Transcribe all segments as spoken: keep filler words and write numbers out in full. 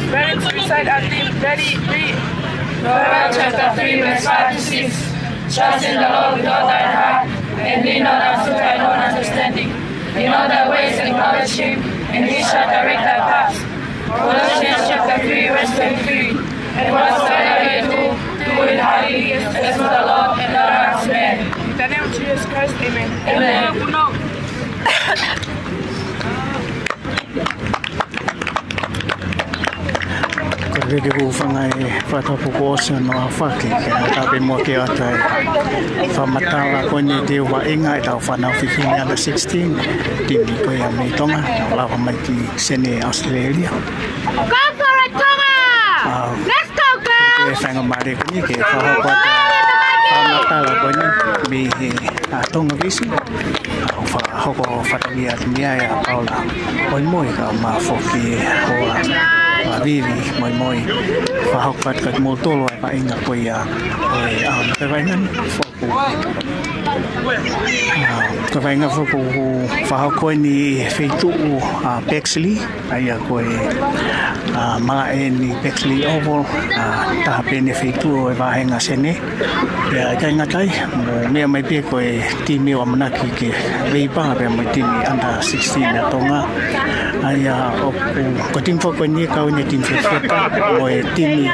Very to recite our theme, very brief. Proverbs chapter three, verse five to six. Trust in the Lord with all thine heart, and lean not unto thine own understanding. In all thy ways acknowledge him, and he shall direct thy paths. Colossians chapter three, verse twenty-three. And whatsoever ye do, do it heartily, as for the Lord and not as men. In the name of Jesus Christ, amen. Amen. Ko e veke ʻoku fanga e fakatapu kuo ʻosi hono aofaki, ke ʻatā pē muʻa ke ʻatā e fakamatala ko eni ʻetau vaʻinga ʻetau fānau fefine under sixteen, timi ko ia mei Tonga, lava mai ki Senē, Australia. Go for it, Tonga! Ah. Let's go, girls! Ko e faingamālie ko eni ke fakahoko atu e fakamatala ko eni mei he, ah, Tonga Vision. ʻOku fakahoko fatongia atu mei ai ʻa Paula Moimoi, kae ʻumaʻā foki e hoa ʻa Vivi Moimoi. Fakahoko atu kiate kimoutolu ʻa e vaʻinga ko ia ʻo e ʻaho ni, ko e vaʻinga ni foʻou. Ah, ko e vaʻinga foʻou ʻoku fakahoko eni ʻi he feituʻu ʻa Bexley, ʻa ia ko e, ah, malaʻe eni Bexley Oval, ah, taha pē eni e feituʻu ʻo e vāhenga Senē. Pea ʻikai ngata ai, mou meʻa mai pē ko e timi ʻoku ʻamanaki ke veipa pea mo e timi under sixteen ʻa Tonga. ʻA ia ʻoku, ko e timi foʻou ko eni ʻe kau eni e timi fefeka mo e timi,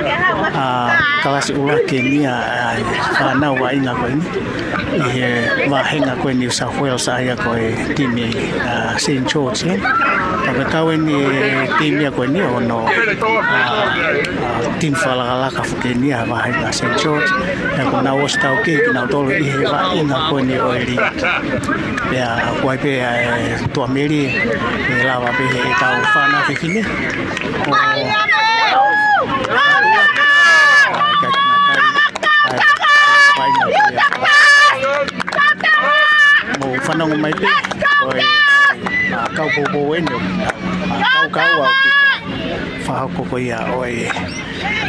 ah, kalasi ʻuluaki eni ʻa e fānau vaʻinga ko eni ʻi he vāhenga ko eni New South Wales, ʻa ia ko e timi, ah, Saint George, ē. Pea ʻoku kau eni e timi ia ko eni ʻo hono, ah, ah, timi fakalakalaka foki eni ʻa e vāhenga Saint George. Pea kuo nau ʻosi taukei kinautolu ʻi he vaʻinga ko eni ʻo e liiki. Pea ʻoku ʻi ai pē ʻa e tuʻa meli ʻe lava pē heʻetau fānau fefine. Ko Mou fanongo mai pē, ko e, ah, kau poupou eni, ah, kau kau au ki he fakahoko ko ia ʻo e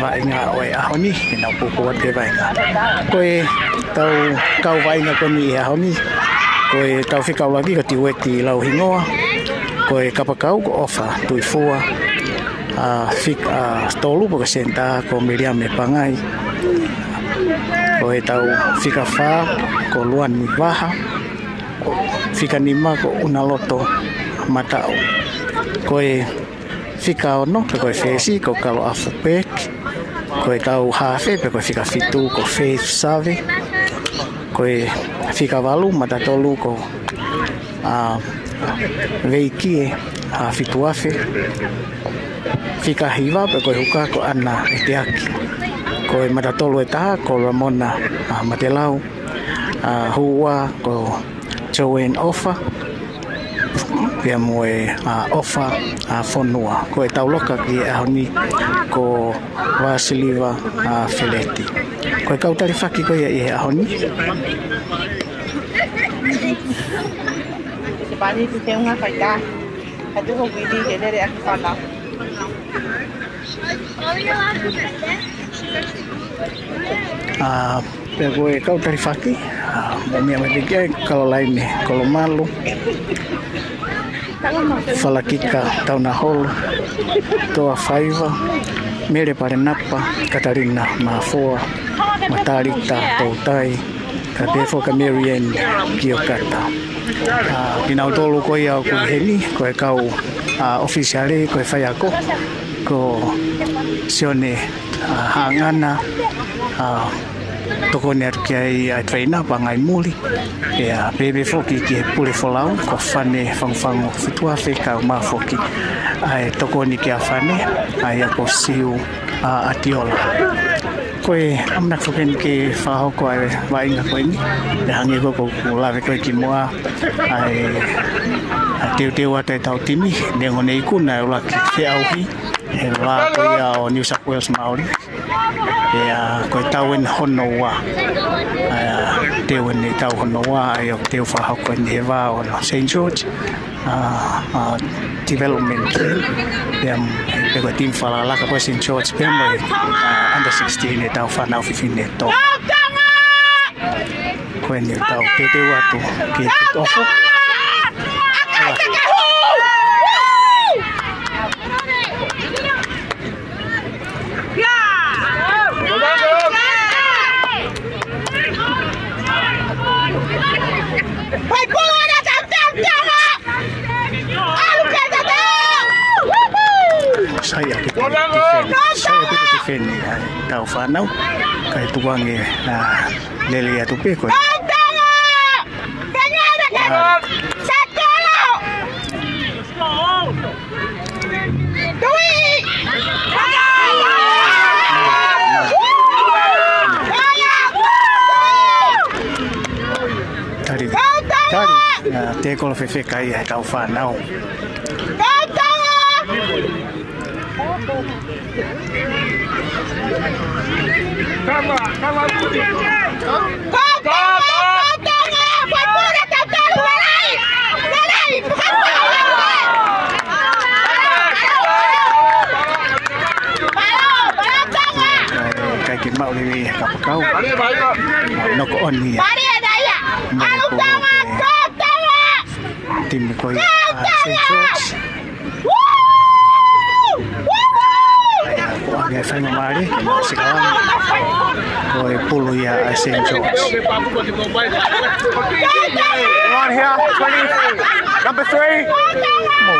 vaʻinga ʻo e ʻaho ni, ʻenau poupou atu e vaʻinga. Ko ʻetau kau vaʻinga ko eni he ʻaho ni, ko ʻetau fika ʻuluaki ko Tiueti Lauhingoa, ko e kapakau ko ʻOfa Tuifua, ʻa e fika, ah, tolu pē ko e senitā ko Miriame Pangai. Ko ʻetau fika fā ko Luani Vaha. Fika nima ko ʻUnaloto Mataʻu. Ko e fika ono pē ko e fesi ko Kaloʻafu Peki. Ko ʻetau hafe pē ko e fika fitu ko Faith Save. Ko e fika valu matatolu ko, ah, Veikie, ah, Fituafe. Fika hiva pē ko e huka ko ʻAna ʻEteaki. Ko e matatolu ʻe taha ko Ramona, ah, Matelau. Ah, hū ua ko Joanne ʻOfa. Pea mo e, ah, ʻOfa, ah, Fonua. Ko ʻetau loka ki he ʻaho ni ko Vasiliva, ah, Feleti. Ko e kau talifaki ko ia ʻi he ʻaho ni. Te pāni tu te unga kai tā. Ka tuho wili ke lele ʻaki fana. Ah, pea ko e kau talifaki, ah, mou meʻa mai pē ki ai, Kalolaine Kolomalu, Falakika Taunaholo, Toa Faiva, Mele Palenapa, Katalina Mafoa, Matalita Toutai, kae pehē foki kia Mary Ann Kiokata. Ah, kinautolu ko ia ʻoku ʻi heni, ko e kau, ah, ʻōfisiale, ko e faiako, ko Sione, ah, Haʻangana, ah, tokoni atu ki ai ʻa e trainer, Pangai Muli. Pea pehē foki ki he pule folau, ko Fane Fangufangu Fituafe, kae ʻumaʻā foki ʻa e tokoni kia Fane, ʻa ia ko Siu, ah, ʻAtiola. Ko e ʻamanaki foki eni ke fakahoko ʻa e vaʻinga ko eni, pea hangē ko ʻeku lave ko ē kimuʻa, ʻa e, ʻa e teuteu atu ʻetau timi, neongo ne ikuna e ʻuluaki feʻauhi he vā ko ia ʻo New South Wales Māori. Pea ko e tau eni hono ua. ʻA, teu eni tau hono ua, ʻa ia ʻoku teu fakahoko eni he vā ʻo Saint George, ʻa, ʻa, development. Pea, pea ko e timi fakalakalaka ko Saint George pea mo e, ʻa, under sixteen ʻetau fānau fefine ʻo Tonga. Ko eni ʻetau teuteu atu ki he kick off. Feni, ʻa e tau fānau, kae tuku ange, ʻa, lele atu pē ko e. Tali, tali, ʻa, tēkolo fefeka ia ʻe he tau fānau. Kae ke maʻu lelei ʻa e kapakau. Noko ʻoni ia. Mo e polo ko e timi ko ia ʻa Saint George. Ko ange faingamālie, ko e sikalangi. Ko e pulu ia ʻa Saint George. Come on here, twenty. Number three.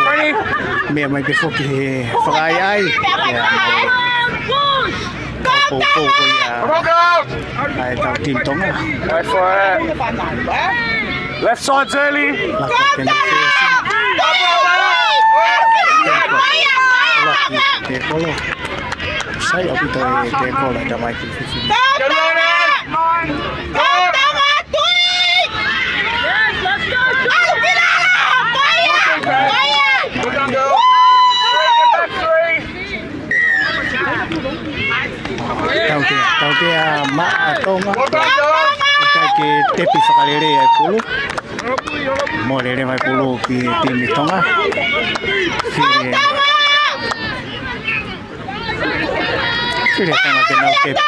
Twenty. Meʻa mai pē foki he fakaʻaiʻai. Ia, mo e poupou ko ia. Come on, girls. ʻA e tau timi Tonga. Wait for it. Left side, Zeli. Laka ke na fesi. Tēkolo. Sai ʻaupito e tēkolo, ʻe tamaiki fisi. Go Tonga! Go Tonga! Tau ke, tau ke ʻa Maʻa Tonga. ʻIkai ke tepi fakalelei ʻa e pulu. Mole leva e pulu ki he timi Tonga. Fili e, fili e Tonga ke nau tepi.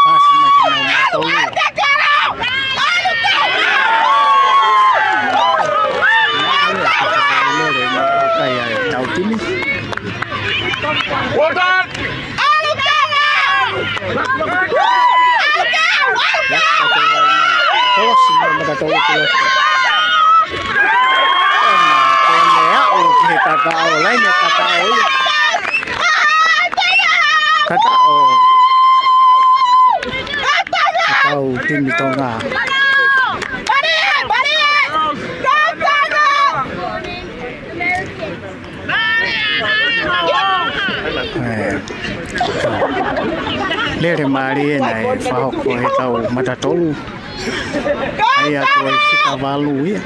Pasi mai ki he nau matau. Well done! Tataʻo. Tau timi Tonga. ʻE. Lele mālie naʻe fakahoko ʻe he tau mata tolu. ʻA ia ko e fika valu ia.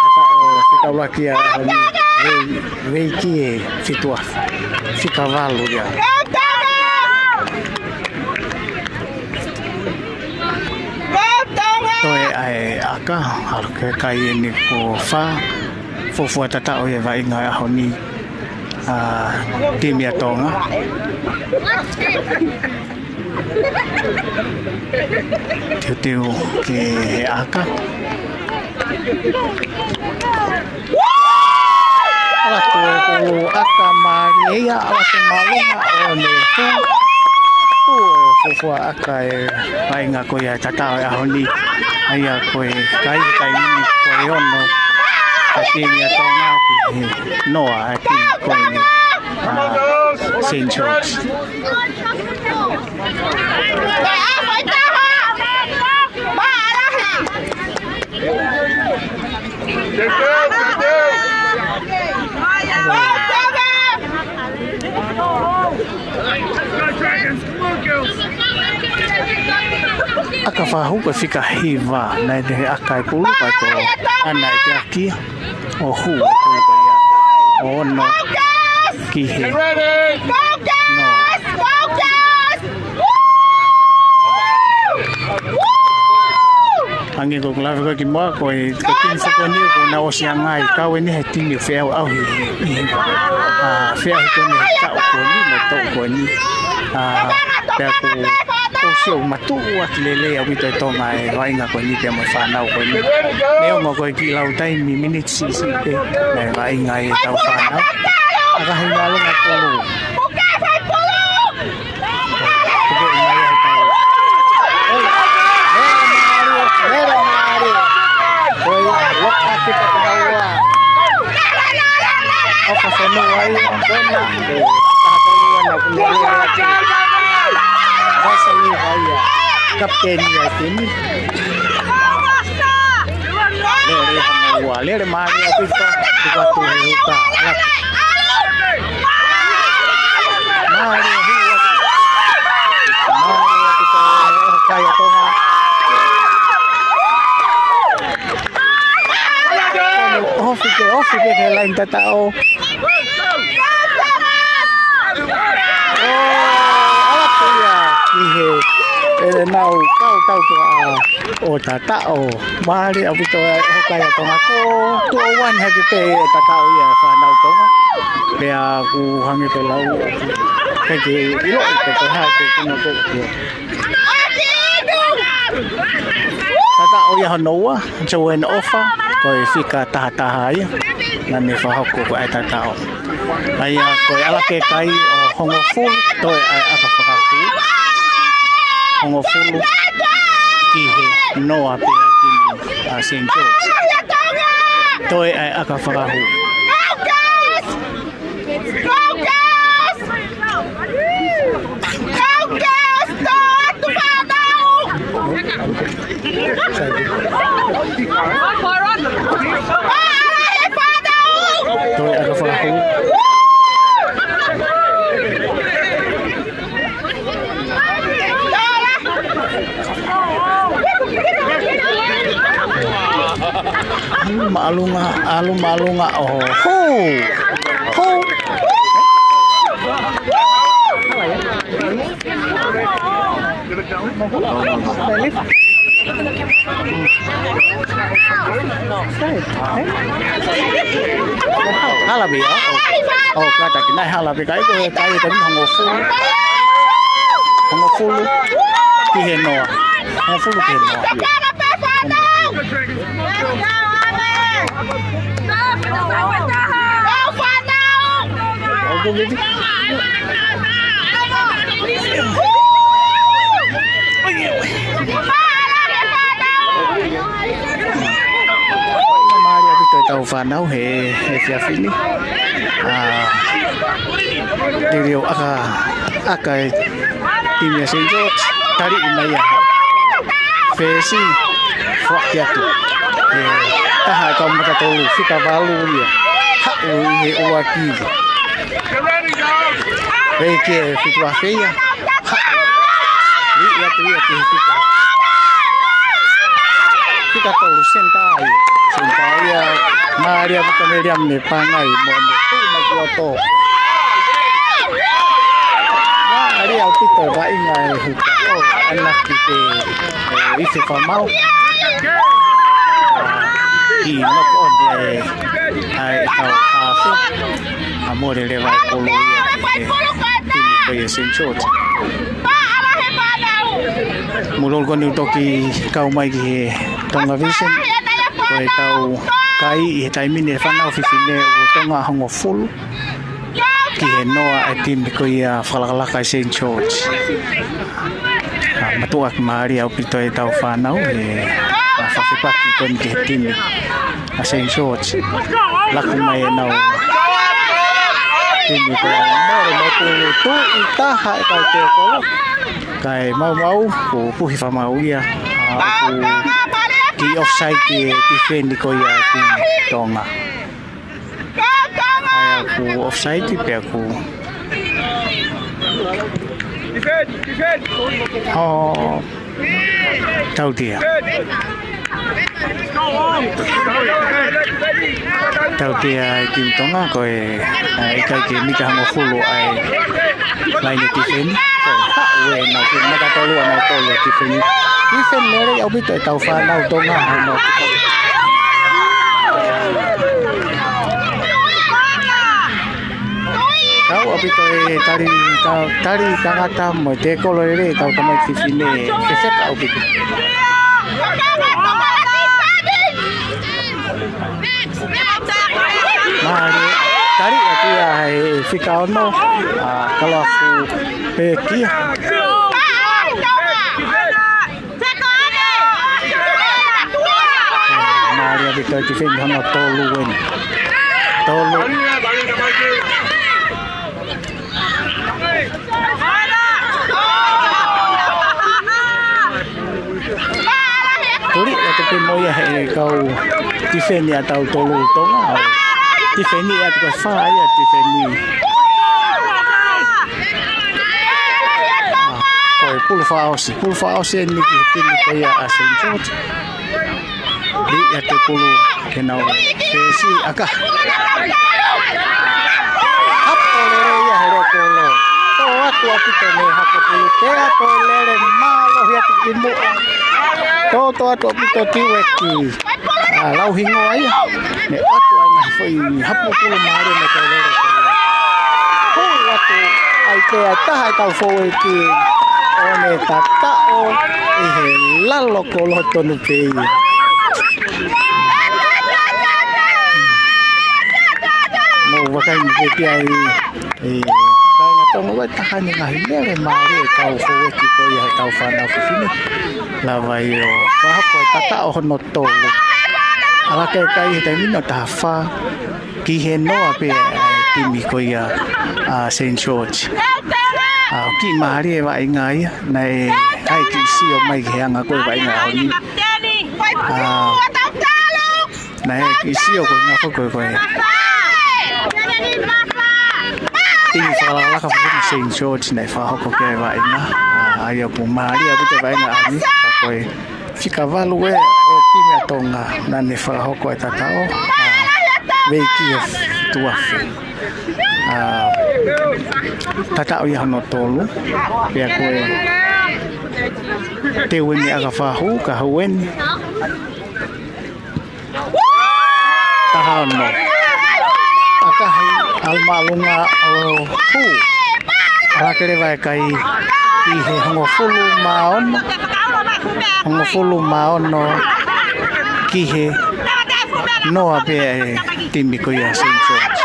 Tataʻo fika ʻuluaki ia, vei, vei ki he fitu afe. Fika valu ia. Toe ʻa e ʻaka, ʻalu ki he kai eni ko fā. Fuofua tataʻo ia e vaʻinga ʻo e ʻaho ni, ʻa, timi ʻa Tonga. Teuteu ki he ʻaka. ʻAlu atu e kolo ʻaka mālie ia, ʻalu atu mālie ʻo ne. Fuofua ʻaka e vaʻinga ko ia e tataʻo e ʻaho ni. ʻA ia ko e kai, kai ni ko e ono. ʻA e timi ʻa Tonga ki he noa ʻa e timi ko eni, ʻa, Saint George. ʻAka fakahoku e fika hiva, naʻe ʻi ai e ʻaka e pulu, pea ko ʻAna ʻe teʻeki ia ʻo hū e pulu ko ia ʻo ono ki he noa. Hangē ko ʻeku lave ko ē kimuʻa, ko e, ko e timi fakaʻaho ni ʻoku na ʻosi ʻange ai, kau eni he timi ʻoku feʻauʻauhi, ʻa, feʻauhi ko eni he taʻu ko eni, mo e taʻu ko eni. ʻA, pea ʻoku ʻOsi ʻo matuʻuaki lelei ʻaupito e Tonga ʻi he vaʻinga ko eni pea mo e fānau ko eni. Neongo ko e kiʻi lau taimi miniti siʻisiʻi pē, naʻe vaʻinga ai ʻetau fānau. ʻAkahi mālō ngā polo. Puke mai ʻetau. Lele mālie, lele mālie. Ko ia, loka fika taha ua. ʻOfa fonua ia, kona. Taha tolu ana, kona lele atu. Vasa ia, ia. Kapiteni ia, timi. Lele hana ua, lele mālie ʻaupito, tuku atu he huka. Mālie ʻaupito. Mālie ʻaupito, kai ʻa Tonga. Ofi ke, ofi ke ke laini tataʻo. ʻO, ala ko ia ki he, ʻe nau kau tau ko a ʻo tataʻo. Mālie ʻaupito ʻa e kai ʻa Tonga ko tuʻo uani hake pē ʻe tataʻo ia fānau Tonga. Pea ʻoku hangē ko e lau. Ke ke ʻilo ʻi te ko ha ko kuna ko kia. Tataʻo ia hono ua, Joen ʻOfa, ko e fika taha taha ia, naʻa ne fakahoko ko e tataʻo. ʻA ia ko e ala ke kai ʻo hongofulu, toe ʻa e ʻaka fakahū. Hongofulu, ki he noa pea ki ʻa Saint George. Toe ʻa e ʻaka fakahū. Toe ʻaka fakahū. ʻAlu māʻolunga, ʻalu māʻolunga, ʻoho. Hū! Hū! Hala pē ia, ʻo, ʻo kātaki, naʻe hala pē kai ko e kai ko e hongofulu. Hongofulu ki he noa. Hongofulu ki he noa. Mālie ʻaupito ʻetau fānau he, he efiafi ni. ʻA, liliu ʻaka, ʻaka e timi ʻa Saint George, taliʻi mai ʻa Fesi, foaki atu. ʻE, taha e kau matatolu, fika valu ia. Haʻu ʻi he ʻuluaki. Pea ke fitu afe ia. Haʻu. Liʻi atu ia ki he fika. Fika tolu, senitā ia. Senitā ia. Mālie ʻaupito Meliam ne pangai mo ne tuʻu mai ki loto. Mālie ʻaupito vaʻinga e huka ʻo ʻanaki te, ʻe, ife fakamau. Kiʻi knock on ʻe, ʻa e kau hafe. ʻA mole leva e kolo ia ki he timi ko ia Saint George. Mālō ko eni ʻoku toki kau mai ki he Tonga Vision. Ko ʻetau kai ʻi he taimi ni e fānau fefine ʻo Tonga hongofulu ki he noa e timi ko ia fakalakalaka ʻi Saint George. ʻA, matuʻuaki mālie ʻaupito ʻetau fānau, ʻe, ʻa, fakafepaki ko eni ki he timi ʻa Saint George. Laku mai ʻenau timi ko ia mole mo pulu tuʻu ʻi taha e kau tēkolo. Kae maumau, ko puhi fakamau ia. ʻA, ʻoku kiʻi offside ki he tifeni ko ia ki Tonga. ʻA ia ʻoku offside pea ʻoku. ʻO, tautea. Tautea e timi Tonga ko e, ʻe, ʻikai ke nika hongofulu ʻa e laine tifeni. Ko e haʻu ʻenau timi matatolu ʻa nautolu tifeni. Tifeni lelei ʻaupito ʻetau fānau Tonga hano. Kau ʻaupito e tali, ta-, tali tangata mo e tēkolo lelei ʻetau tamaiki fefine, fefeka ʻaupito. Mālie, tali atu ia he fika ono, ʻa Kalafu Pekia. Mālie ʻaupito e tifeni hono tolu eni. Tolu. Tuli atu pē mo ia he kau tifeni ʻa tautolu Tonga. Tifeni atu ko e fā ia tifeni. Ko e pulu fakaʻosi, pulu fakaʻosi eni ki he timi ko ia ʻa Saint George. Liʻaki atu e pulu ke nau fesi ʻaka. Hapo lelei ia he loko lō. Tō atu ʻaupito mei hako pulu. Tō atu lelei mālohi atu ki muʻa. Tō, tō atu ʻaupito Tiueki. ʻA, lau hingoa ia. Ne ʻoatu ai ngaahi foʻi hapo pulu mālie mo e tō lelei. Hū atu ai pē ʻa e taha e kau foueki ʻo ne tataʻo ʻi he lalo kolo tonu pē ia. Mou vakai mai pē ki ai e kāinga Tonga, ʻoku taha eni ngaahi mele mālie e kau foueki ko ia he kau fānau fefine. Lava ʻo fakahoko e tataʻo hono tolu. ʻAlu hake e kai he taimi ni ʻo taha fā ki he noa pē ʻa e timi ko ia ʻa Saint George. ʻA, ʻoku mālie e vaʻinga ia, naʻe ʻai ke sio mai ki he anga ko e vaʻinga ʻaho ni. ʻA, naʻe ʻai ke sio ko e anga ko e, ko e, ko e timi fakalakalaka fefine Saint George naʻe fakahoko ki ai e vaʻinga. ʻA, ʻa ia ʻoku mālie ʻaupito e vaʻinga ʻaho ni, ka ko e fika valu ē ʻo e timi ʻa Tonga naʻa ne fakahoko e tataʻo. ʻA, vei ki he tuafe. ʻA, tataʻo ia hono tolu. Pea ko e teu eni ʻa Kafahu, ka hū eni. Taha ono. ʻAkahi, ʻalu māʻolunga ʻo hū. ʻAlu hake leva e kai ʻi he hongofulu mā ono. Hongofulu mā ono ki he noa pē e timi ko ia Saint George.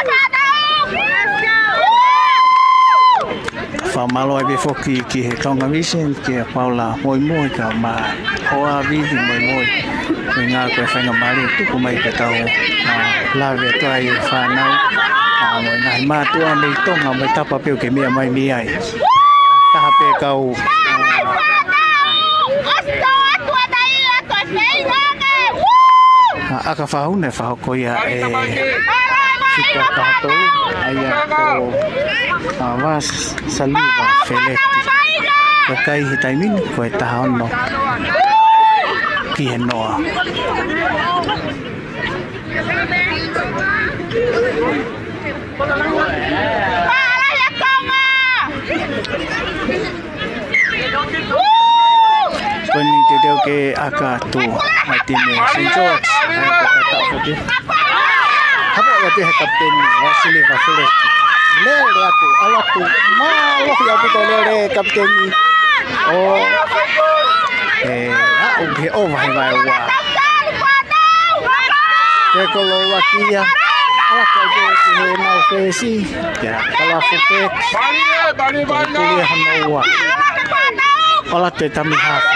Fakamālō ai pē foki ki he Tonga Vision, kia Paula Moimoi, kae ʻumaʻā Hoa Vivi Moimoi. Ko e ʻuhinga ko e faingamālie ʻoku tuku mai ke tau, ʻa, lave atu ai e fānau, ʻa, mo e ngaahi mātuʻa mei Tonga, mo e tapa pē ʻoku ke meʻa mai mei ai. Taha pē kau, ʻa, ʻa Kafahu naʻe fakahoko ia e fika taha tolu, ʻa ia ko, ʻa, Vas Saliva Feleti. Ko e kai he taimi ni, ko e taha ono ki he noa. Ko eni teuteu ke ʻaka atu ʻa e timi Saint George. ʻA ia ko e tataʻo foki. Hapo ia pē he kapiteni, Vasili Vasilevski. Lele atu, ʻalu atu, mālohi ʻaupito lele kapiteni. ʻO, ʻe, aʻu ki he ʻova he vaeua. Ke kolo ua kia. ʻAlu atu ki he mau fesi. Kia Kalafu Peki. Ko e tuli hono ua. ʻAlu atu e tami hafu.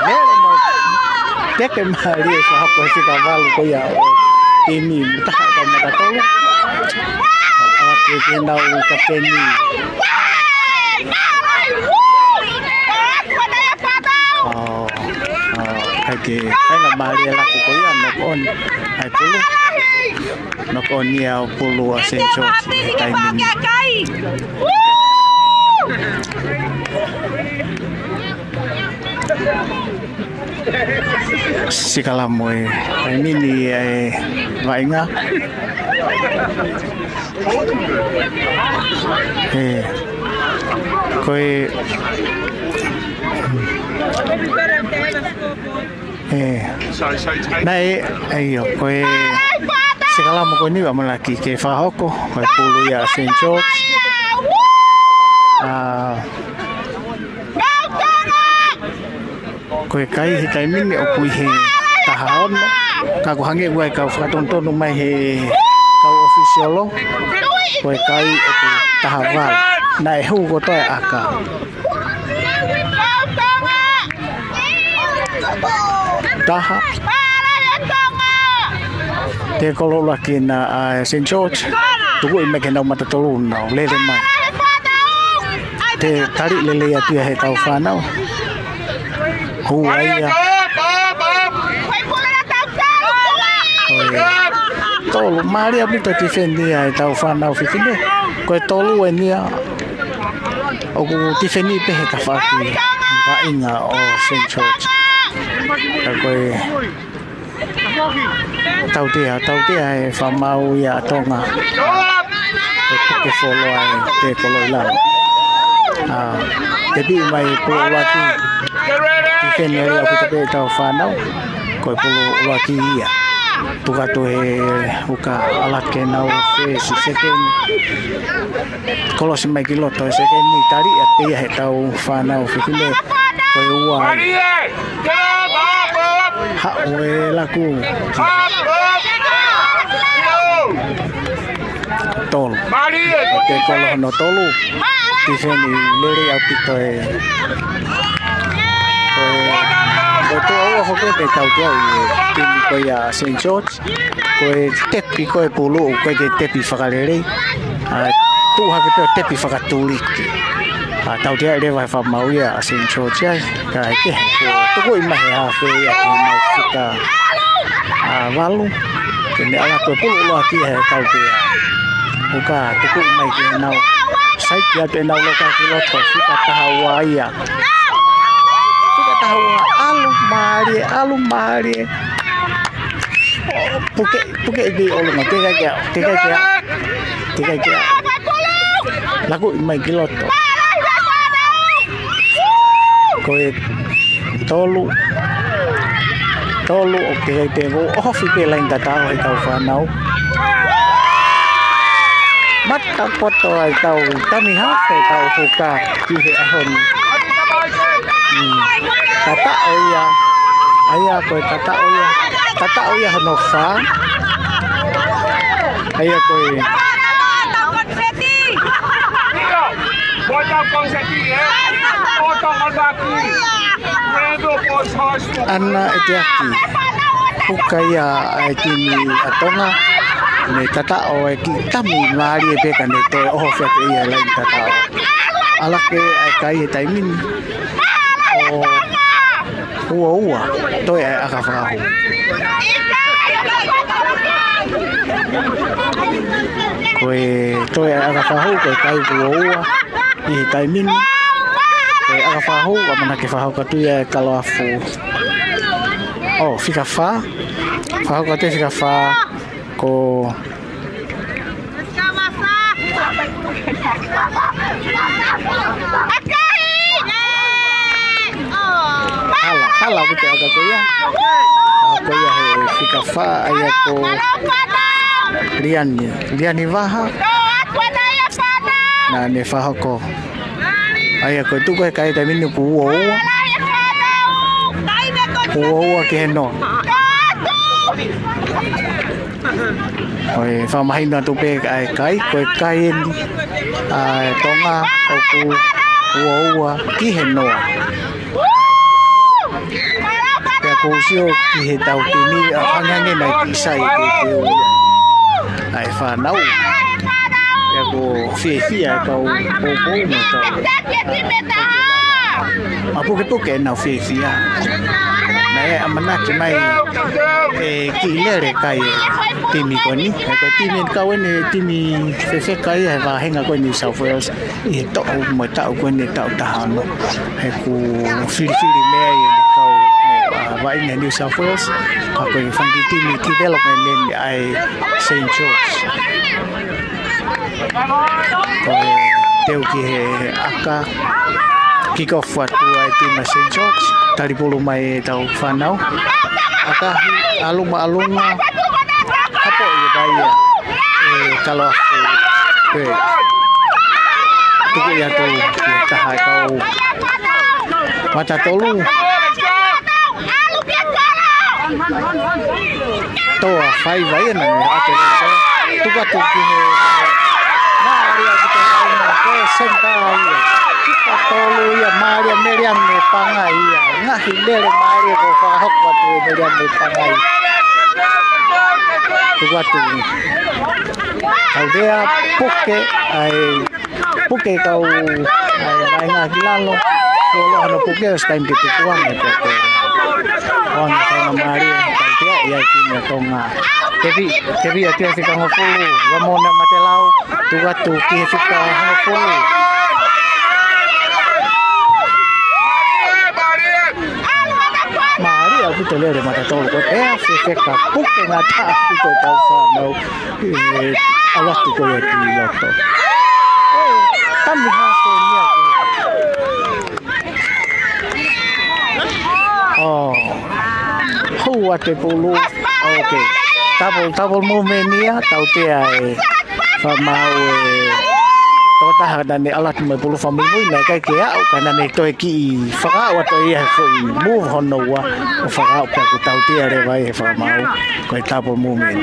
Lele mo teke mālie e fakahoko e fika valu ko ia ʻo e timi, mo e taha e kau makatolu. ʻAlu atu ki heʻenau kapiteni. ʻO, ʻo, ʻai ke faingamālie e laku ko ia, knock on. ʻAi pulu. Knock on ia ʻo pulu ʻa Saint George he taimi ni. Sikalamo e taimi ni e vaʻinga. ʻE, ko e, ʻe, naʻe, ʻaio, ko e Te kalama ko eni ʻamanaki ke fakahoko, ko e pulu ia ʻa Saint George. ʻA, ko e kai he taimi ni ʻoku ʻi he taha ono, ka ʻoku hangē ʻoku ʻi ai e kau fakatonutonu mai he kau ʻōfisiolo, ko e kai ʻoku taha valu. Naʻe hū kotoa e ʻaka. Taha. Tekolo ʻuluaki ʻa Saint George. Tukuʻi mai ki heʻenau mata tolu, nau lele mai. Toe tali lelei atu ia he kau fānau. Hū ai ia. Ko e tolu, mālie ʻaupito e tifeni ia ʻetau fānau fefine. Ko e tolu eni ia ʻoku tifeni pē he tafaʻaki vaʻinga ʻo Saint George. Ka ko e tautea, tautea e fakamaau ia ʻa Tonga. Ko e puke fuoloa e tekolo ʻi lalo. ʻA, tepi mai pulu ʻuluaki. Tifeni ʻaupito pē ʻetau fānau. Ko e pulu ʻuluaki ia. Tuku atu he uka, ʻalu atu ke nau fesi, sekeni. Kolosi mai ki loto e sekeni, tali atu ia heʻetau fānau fefine. Ko e ua ai. Haʻu e laku. Tolu. Ko e tekolo hono tolu. Tifeni lelei ʻaupito e. Ko e, ko e tuʻo ua foki ʻoku tautea ai e timi ko ia ʻa Saint George. Ko e tepi ko e pulu, ʻoku ʻikai ke tepi fakalelei. ʻA, tuʻu hake pē ʻo tepi fakatuliki. ʻA, tautea leva he fakamaau ia ʻa Saint George ai. Kae kehe, ko e tukuʻi mai he hafe ia ko e mau fika, ʻa, valu. Ke ne ʻalu ko e pulu ʻuluaki he tautea. Uka, tukuʻi mai ke nau. Saiki atu ʻenau loka ki loto, fika taha ua ia. Fika taha ua, ʻalu mālie, ʻalu mālie. Puke, puke ʻi ʻolunga, teʻeki ke, teʻeki ke, teʻeki ke. Lakuʻi mai ki loto. Ko e tolu, tolu, ʻoku teʻeki ke ʻohofi pē laini tataʻo he kau fānau. Mata poto ai tau tami hafe tau huka ki he ʻaho ni. Mm. Tataʻo ia. ʻA ia ko e tataʻo ia. Tataʻo ia hono fā. ʻA ia ko e. ʻAna ʻEteaki. Huka ia ʻa e timi ʻa Tonga. Ne tataʻo e kiʻi tami mālie pē ka ne toe ʻohofi atu ia laini tataʻo. ʻAlake ʻa e kai he taimi ni. ʻO ua ua, toe ʻa e ʻaka fakahū. Ko e toe ʻa e ʻaka fakahū, ko e kai ua ua. ʻI he taimi ni. Ko e ʻaka fakahū, ʻamanaki fakahū atu ia e kaloafu. ʻO, fika fā. Fakahū atu e fika fā. Ko Hala, hala ʻoku te ʻaka ko ia. ʻA ko ia he fika fā, ʻa ia ko Liani. Liani Vaha. Naʻa ne fakahoko. ʻA ia ko e tuku he kai taimi ni ko e ua ua. Ua ua ki he noa. ʻOi, fakamahino atu pē ʻa e kai, ko e kai eni ʻa Tonga ʻoku ua ua ki he noa. Pea ʻoku ou sio ki he tau timi, ʻa, hangehangē naʻe kiʻi sai ke teu ia ʻa e fānau. Pea ʻoku fiefia e kau poupou mo e kau ʻa pukepuke ʻenau fiefia. Naʻe ʻamanaki mai ʻe kiʻi lele kai e timi ko eni. He ko e timi eni kau eni he timi fefeka ia he vāhenga ko eni New South Wales. ʻI he taʻu mo e taʻu ko eni taʻu taha ono. He ʻoku filifili mei ai e kau, ʻa, vaʻinga New South Wales. Ka ko e fanga kiʻi timi development eni ʻa e Saint George. Ko e teu ki he ʻaka. Kick off atu ʻa e timi Saint George. Tali pulu mai e tau fānau. ʻAkahi, ʻalu ma ʻalunga. Hapo ia Ia, ʻe kalo aku pē. Tuku ia tu ki he taha e kau Matatolu. Toa faiva ia naʻe ʻoatu e lele. Tuku atu ki he. Mālie ʻaupito e kau ko e senitā ia. Fika tolu ia, mālie ʻa Meliame Pangai ia. Ngaahi lele mālie kuo fakahoko atu ʻe Meliame Pangai. Tuku atu. Kau lea puke, ʻai puke kau, ʻai vaʻinga ki lalo. Kuo ʻalu hano puke ʻosi taimi ke tukuange puke. ʻOange faingamālie, kau lea ia ki he Tonga. Tepi, tepi atu ia fika hongofulu, ua mona mate lau, tuku atu ki he fika hongofulu. Mālie ʻaupito e lele Matatolu ko e ʻea fefeka puke ngata ʻaupito e tau fānau. ʻE, ʻalu atu ko ia ki loto. Tami hake ni aku. ʻO hū atu e pulu. Ok. Double, double movement ia, tautea e fakamaau e tokotaha naʻe ʻalu atu mo e pulu fakamuimui, naʻe ʻikai ke aʻu, ka naʻa ne toe kiʻi fakaaʻu atu ia he foʻi move hono ua, ʻo fakaaʻu pea kuo tautea leva ia he fakamaau, ko e double movement.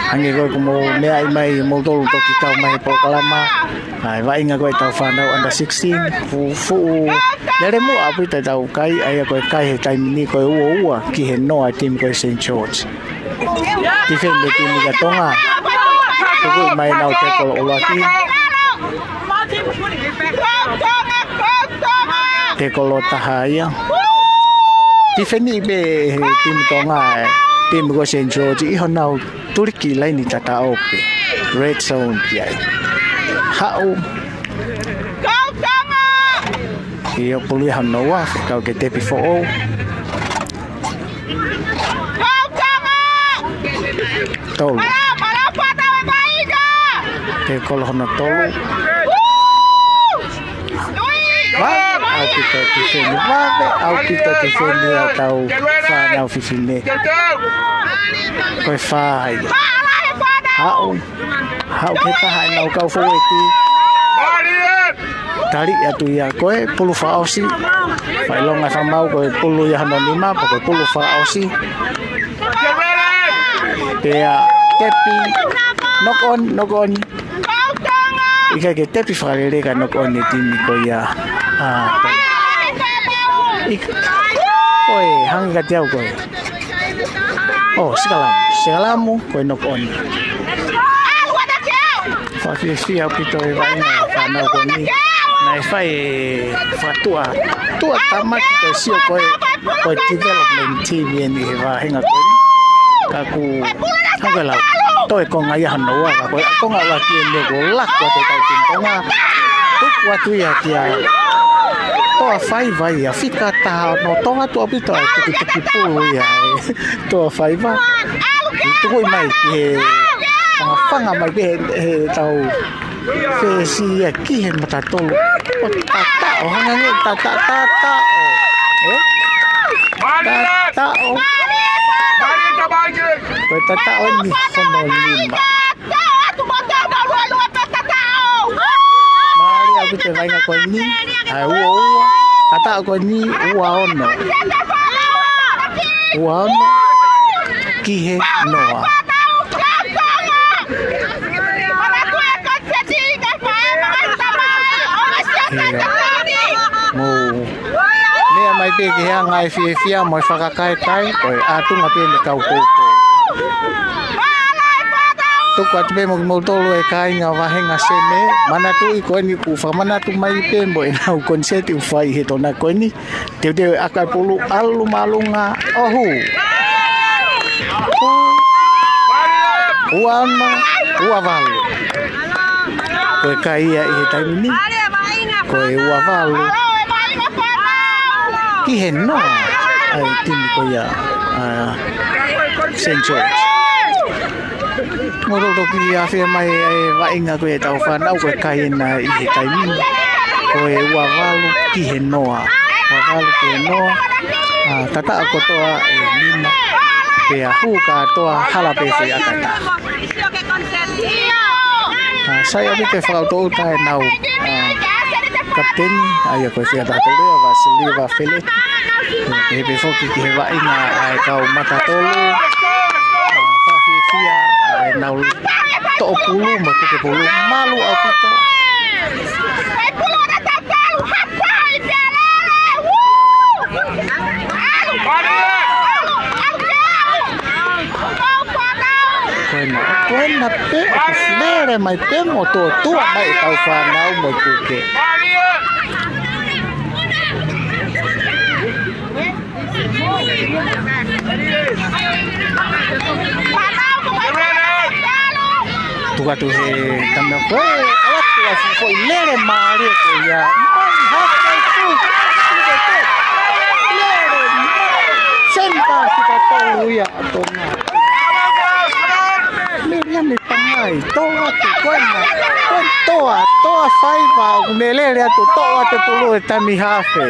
Hangē ko e kuo mou meaʻi mai, moutolu toki kau mai he polokalama, ʻa e vaʻinga ko e tau fānau under sixteen, fuʻu, fuʻu lele muʻa ʻaupito e tau kai, ʻa ia ko e kai he taimi ni ko e ua ua ki he noa e timi ko e Saint George. Tifeni e timi ʻa Tonga. Tuku mai nau tekolo ʻuluaki. Tekolo taha ia. Tifeni pē he timi Tonga e timi ko Saint George ʻi honau tuliki laini tataʻo pē. Red zone ki ai. Haʻu. ʻIo, pulu ia hono ua, kau ke tepi foʻou. Tolu. Tekolo hono tolu. Vave ʻaupito tifeni, vave ʻaupito tifeni ʻa e tau fānau fefine. Ko e fā ia. Haʻu, haʻu ke taha e nau kau foueti. Tali atu ia ko e pulu fakaʻosi. Fakaʻilonga fakamaau ko e pulu ia hono nima, pea ko e pulu fakaʻosi. Pea tepi, knock on, knock on. ʻIkai ke tepi fakalelei ka knock on e timi ko ia. ʻA, ko e. ʻIk-, ko e, hangē kiate au ko e. ʻŌ, sikalamu, sikalamu, ko e knock on. Fakafiefia ʻaupito e vaʻinga e fānau ko eni. Naʻe fai e fakatuʻa, tuʻa tāmaki ko e sio ko e, ko e development team eni he vāhenga ko eni. Ka kuo hangē lau, toe konga ia hono ua, ka ko e konga ʻuluaki eni kuo laku atu e tau timi Tonga. Tuku atu ia kia Toa Faiva ia, fika taha ono, toa atu ʻaupito e tukituki pulu ia. Toa Faiva. Tuku mai ki he fangafanga mai ki he, he tau fesi ia ki he Matatolu. ʻO tataʻo, hangē tata-, tataʻo. ʻE? Tataʻo. Ko e tataʻo ni hono nima. Mālie ʻaupito e vaʻinga ko eni, ʻa e ua ua, tataʻo ko eni, ua ono. Ua ono, ki he noa. Ia. Mou meʻa mai pē ki he anga e fiefia mo e fakakaekae, ko e ʻatunga pē ʻene kau poupou. Tuku atu pē mo kimoutolu e kāinga vāhenga Seme, manatuʻi ko eni kuo fakamanatu mai pē mo ʻenau koniseti ʻoku fai he tona ko eni, teuteu e ʻaka e pulu ʻalu māʻolunga ʻo hū. Ua ono, ua valu. Ko e kai ia ʻi he taimi ni, ko e ua valu. Ki he noa, ʻa e timi ko ia, ʻa Saint George. Mo e toki ʻafea mai e vaʻinga ko e tau fānau ko e kai ena ʻi he taimi ni. Ko e ua valu ki he noa. Ua valu ki he noa. ʻA, tataʻo kotoa e nima. Pea hū kātoa, hala pē foʻi ʻakataha. ʻA, sai ʻaupito e fakautoʻuta ʻenau, ʻa, kapiteni, ʻa ia ko e fika taha tolu ʻa Vasili Vafele. Pehē pē foki ki he vaʻinga ʻa e kau matatolu. ʻA, fakafiefia ʻa ʻenau toʻo pulu mo tuku e pulu. Malu ʻaupito. Ko ena, ko ena pē, ʻoku lele mai pē mo tōtua mai ʻetau fānau mo e kuke. Tuku atu he tama ko ē, ʻalu atu ʻa e foʻi lele mālie ko ia. Mai hake tu. Lele. Senitā fika tolu ia ʻa Tonga. Miriam Pangai, toʻo atu ko ena. Ko e toa, toa faiva, ʻoku ne lele atu, toʻo atu e pulu ʻe Tami Hafe.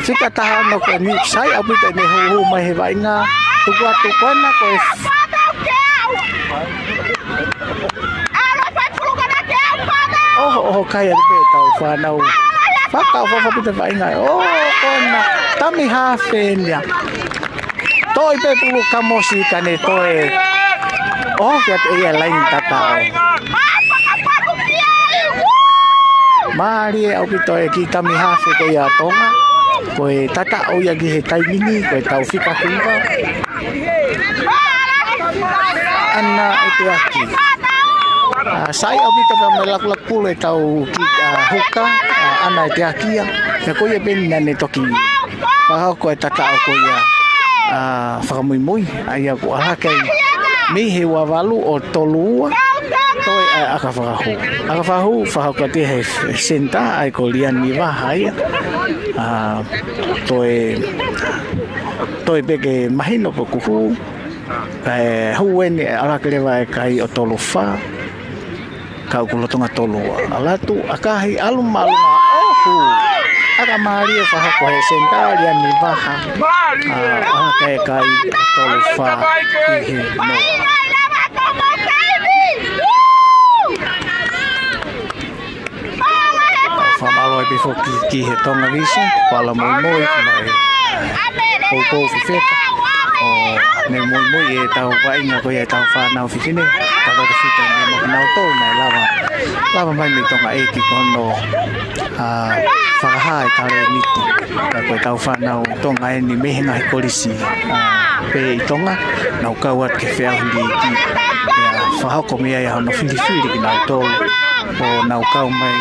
Fika taha ono ko eni, sai ʻaupito ʻene hūhū mai he vaʻinga, tuku atu ko ena ko e ʻoho, ʻoho, kai atu pē ʻetau fānau. Fakaʻofoʻofa ʻaupito e vaʻinga. ʻO, ko ena, Tami Hafe eni ia. Toʻo pē pulu kamosi ka ne toe ʻoho, ke ʻatu ia laini tataʻo. Mālie ʻaupito e kiʻi Tami Hafe ko ia ʻa Tonga. Ko e tataʻo ia ki he taimi ni, ko e tau fika hiva. ʻAna ʻEteaki. ʻA, sai ʻaupito pea mo e lakulaku pulu ʻetau kiʻi, ʻa, huka, ʻa, ʻAna ʻEteaki ia. Pea ko ia pē eni naʻa ne toki fakahoko e tataʻo ko ia, ʻa, fakamuimui, ʻa ia ʻoku ʻalu hake ai mei he ua valu ʻo tolu ua, toe ʻa e ʻakafakahū. ʻAkafakahū, fakahoko atu ia he senitā, ʻa ia ko Liani Vaha ia. ʻA, toe, toe pē ke mahino pe ʻoku hū, kae hū eni ʻalu hake leva e kai ʻo tolu fā. Ka ʻoku lolotonga tolu ua. ʻAlu atu, ʻakahi, ʻalu māʻolunga, ʻoho. ʻAka mālie fakahoko he senitā, Liani Vaha. ʻA, ʻalu hake e kai tolu fā ʻi he noa. Fakamālō ʻaupito foki ki he Tonga Vision, pala muimui, mai. Poupou fefeka. ʻO ne muimui ʻetau vaʻinga ko ia ʻetau fānau fefine. Ka ko e fita ne mo kinautolu naʻe lava. Lava mai mei Tonga ʻEiki ko hono, ʻa, fakahā e talēniti. Ka ko ʻetau fānau Tonga eni mei he ngaahi kolisi, ʻa, pē ʻi Tonga, nau kau atu ki he feʻauhi liiki. Pea fakahoko mei ai hono filifili kinautolu. ʻO nau kau mai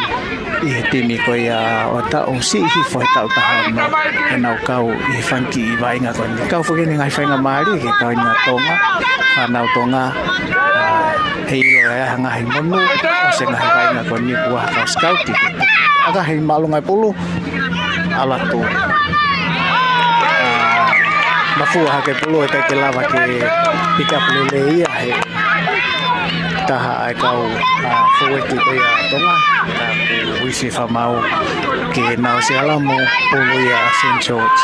ʻi he timi ko ia ʻo taʻu siʻi hifo he taʻu taha ono, ʻenau kau ʻi he fanga kiʻi vaʻinga ko eni. Kau foki eni ngaahi faingamālie ki he kāinga Tonga, fānau Tonga, ʻa, heiʻilo ʻa e ngaahi monū, ʻo e ngaahi vaʻinga ko eni kuo ʻa e kau sikauti. ʻAkahi māʻolunga e pulu, ʻalu atu. ʻA, mafua hake pulu ʻe ʻikai ke lava ke pick up lelei ia he taha ʻa e kau, ʻa, fōueti ko ia ʻa Tonga, ka kuo ʻosi fakamaau ke nau ʻosi ʻalu mo pulu ia ʻa Saint George.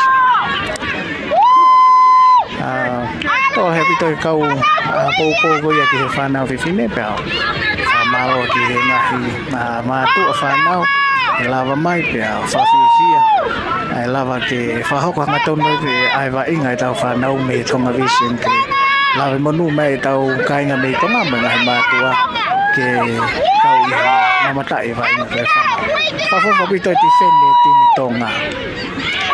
ʻA, tō he ʻaupito e kau, ʻa, poupou ko ia ki he fānau fefine pea fakamaau ki he ngaahi, ʻa, mātuʻa fānau, ʻe lava mai pea fakafiefia. ʻE lava ke fakahoko hangatonu pē ʻa e vaʻinga ʻetau fānau mei Tonga Vision ke lave monū mai ʻetau kāinga mei Tonga mo e ngaahi mātuʻa ke kau ʻi he mamataʻi vaʻinga ko e fānau. Fakaʻofoʻofa ʻaupito e tifeni e timi Tonga.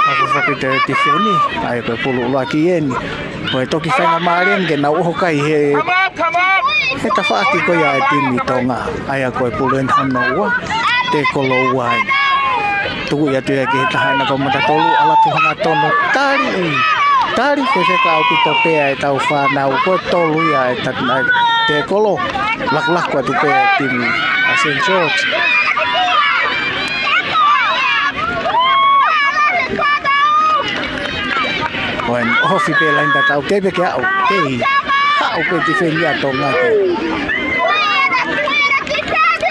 Fakaʻofoʻofa ʻaupito e tifeni, ʻa ia ko e pulu ʻuluaki eni. Ko e toki faingamālie eni ke nau ʻoho kai he, he tafaʻaki ko ia e timi Tonga. ʻA ia ko e pulu eni hono ua, tēkolo ua eni. Tuku ia atu ia ki he taha ʻena kau matatolu, ʻalu atu hangatonu tali. Tali fefeka ʻaupito pē ʻa ʻetau fānau, ko e tolu ia e ta-, ʻa e tēkolo, lakulaku atu pē ʻa e timi ʻa Saint George. Ko e ʻohofi pē laini tataʻo, kei pē ke aʻu, kei. Haʻu pē tifeni ʻa Tonga ke.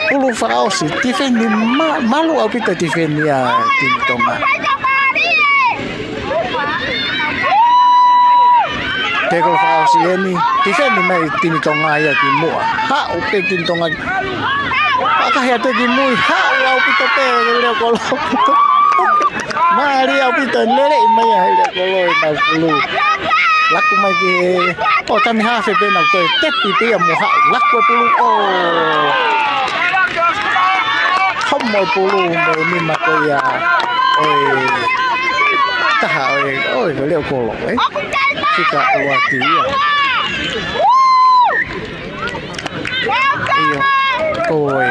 Pulu fakaʻosi, tifeni ma-, malu ʻaupito tifeni ʻa timi Tonga. Ko e fakaʻosi eni, tifeni mai timi Tonga ia ki muʻa. Haʻu pē timi Tonga. Pakahi atu ki mui, haʻu ʻaupito pē Leokolo. Mālie ʻaupito, lele mai ʻa Leokolo ʻenau pulu. Laku mai ki he, ʻo tami hafe pē nau toe tepi pē ia mo haʻu. Laku e pulu, ʻo. Homo e pulu mo e nima ko ia ʻo e taha ʻo e, ʻo e Leokolo, ē? Fika ua ki ia. ʻIo, ko e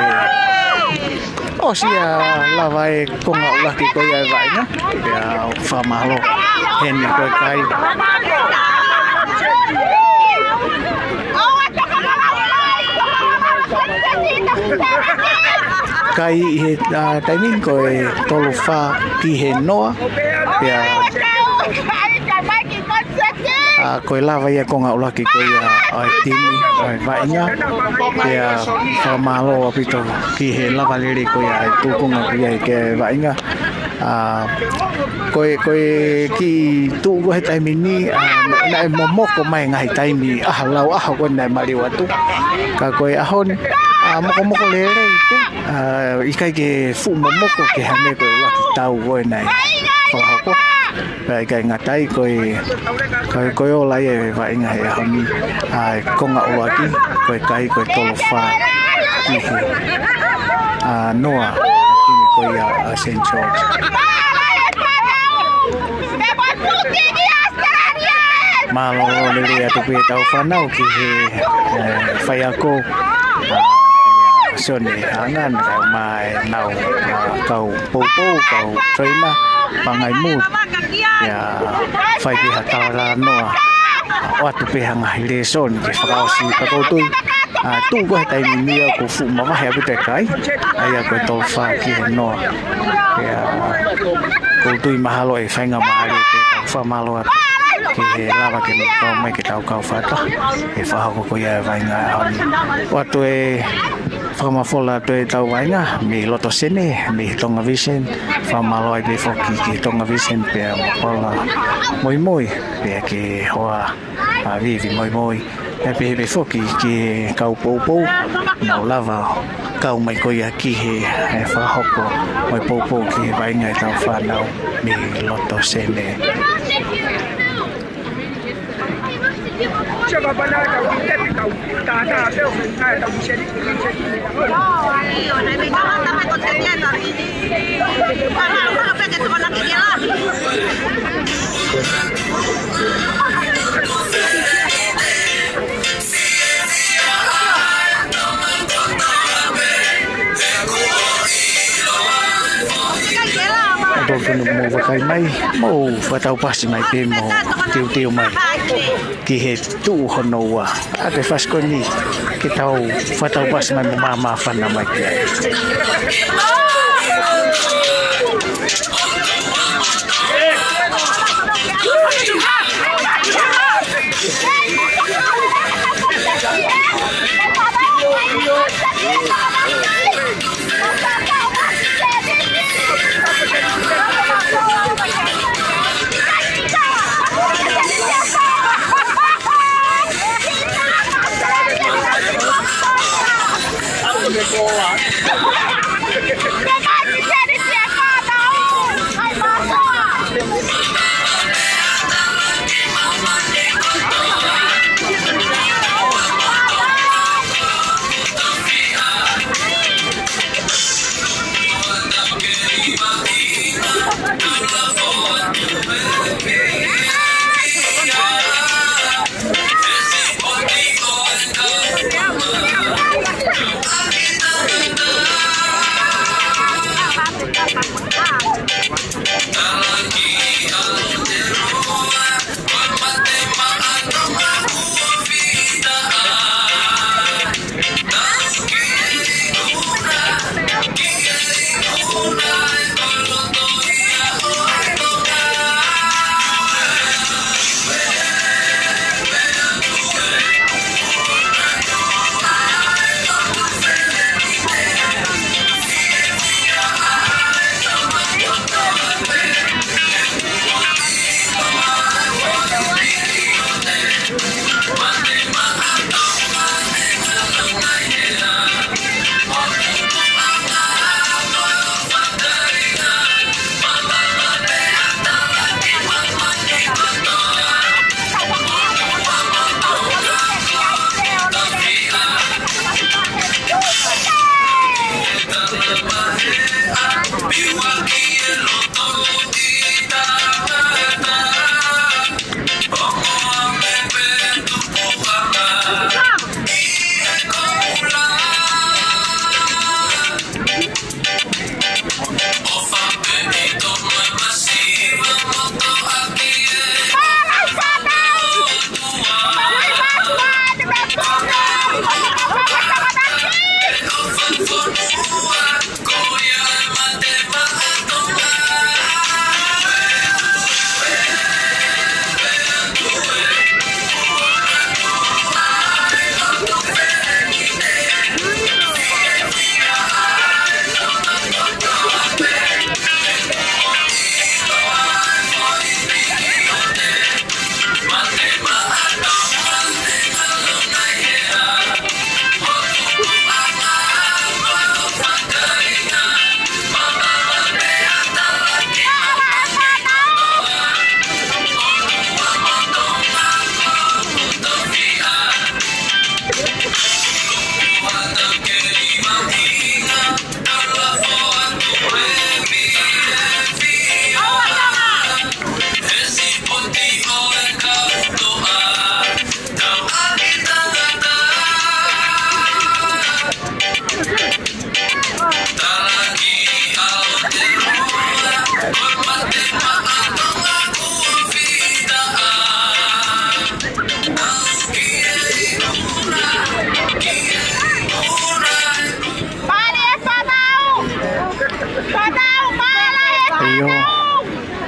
ʻosi ia lava e konga ʻuluaki ko ia ʻa e vaʻinga. Pea fakamālō heni ko e kai. Kai ʻi he, ʻa, taimi ni ko e tolu fā ki he noa. Pea, ʻa, ko e lava ia konga ʻuluaki ko ia ʻa e timi, ʻa e vaʻinga. Pea fakamālō ʻaupito ki he lava lelei ko ia ʻa e tūkunga ko ia ki he vaʻinga. ʻA, ko e, ko e kiʻi tuʻu ko ē he taimi ni, ʻa, naʻe momoko mai ngaahi taimi, ʻa, lau ʻaho ko ē naʻe maliu atu. Ka ko e ʻaho ni, ʻa, mokomoko lelei pē, ʻa, ʻikai ke fuʻu momoko ke hangē ko e ʻuluaki tau ko ē naʻe fakahoko. Pea ʻikai ngata ai ko e, ko e, ko e ola ia ʻa e vaʻinga he ʻaho ni, ʻa, e konga ʻuluaki, ko e kai ko e tolu fā ki he, ʻa, noa, timi ko ia ʻa Saint George. Mālō lelei atu pē ʻetau fānau ki he, ē, faiako, ʻa, Sione Hanga, naʻe ʻomai ʻenau, ʻa, kau poupou, kau trainer, Pangai Mood. Pea fai pē ha talanoa, ʻa, ʻoatu pē ha ngaahi lēsoni ke fakaʻosi, ka ʻoku ou tui, ʻa, tuʻu ko ē he taimi ni ia ʻoku fuʻu mavahe ʻaupito e kai, ʻa ia ko e tolu fā ki he noa. Pea ʻoku ou tui mahalo ʻe faingamālie pē ke fakamālō atu ki he lava ke nau kau mai ke tau kau fakataha he fakahoko ko ia ʻa e vaʻinga ʻaho ni. ʻOatu e fakamafola atu ʻetau vaʻinga mei loto Senē, mei Tonga Vision, fakamālō ai pē foki ki Tonga Vision pea mo Paula Moimoi, pea ki he hoa ʻa Vivi Moimoi, pea pehē pē foki ki he kau poupou, nau lava kau mai ko ia ki he, ē, fakahoko mo e poupou ki he vaʻinga ʻetau fānau mei loto Senē. ʻOku ou tui mou vakai mai, mou fakataupasi mai pē mo teuteu mai ki he tuʻu hono ua. ʻA e fasi ko eni ke tau fakataupasi mai mo māmāfana mai ki ai.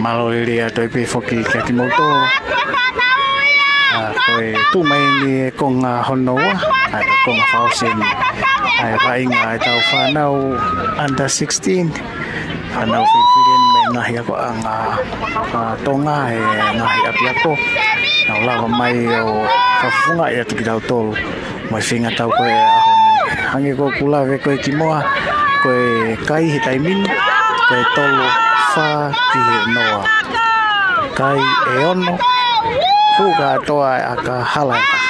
Mālō e lea, toe pē foki kiate kimoutolu. ʻA, ko e tuʻu mai eni e konga hono ua, ʻa e konga fakaʻosi eni ʻa e vaʻinga ʻa e tau fānau under sixteen. Fānau filifili eni mei he ngaahi akoʻanga ʻa Tonga, he ngaahi ʻapiako. Nau lava mai ʻo fakafofongaʻi atu kitautolu mo e feinga tau ko ē ʻaho ni. Hangē ko ʻeku lave ko ē kimuʻa, ko e kai he taimi ni, ko e tolu fā ki he noa. Kai ʻe ono, hū kātoa e ʻaka, hala e taha.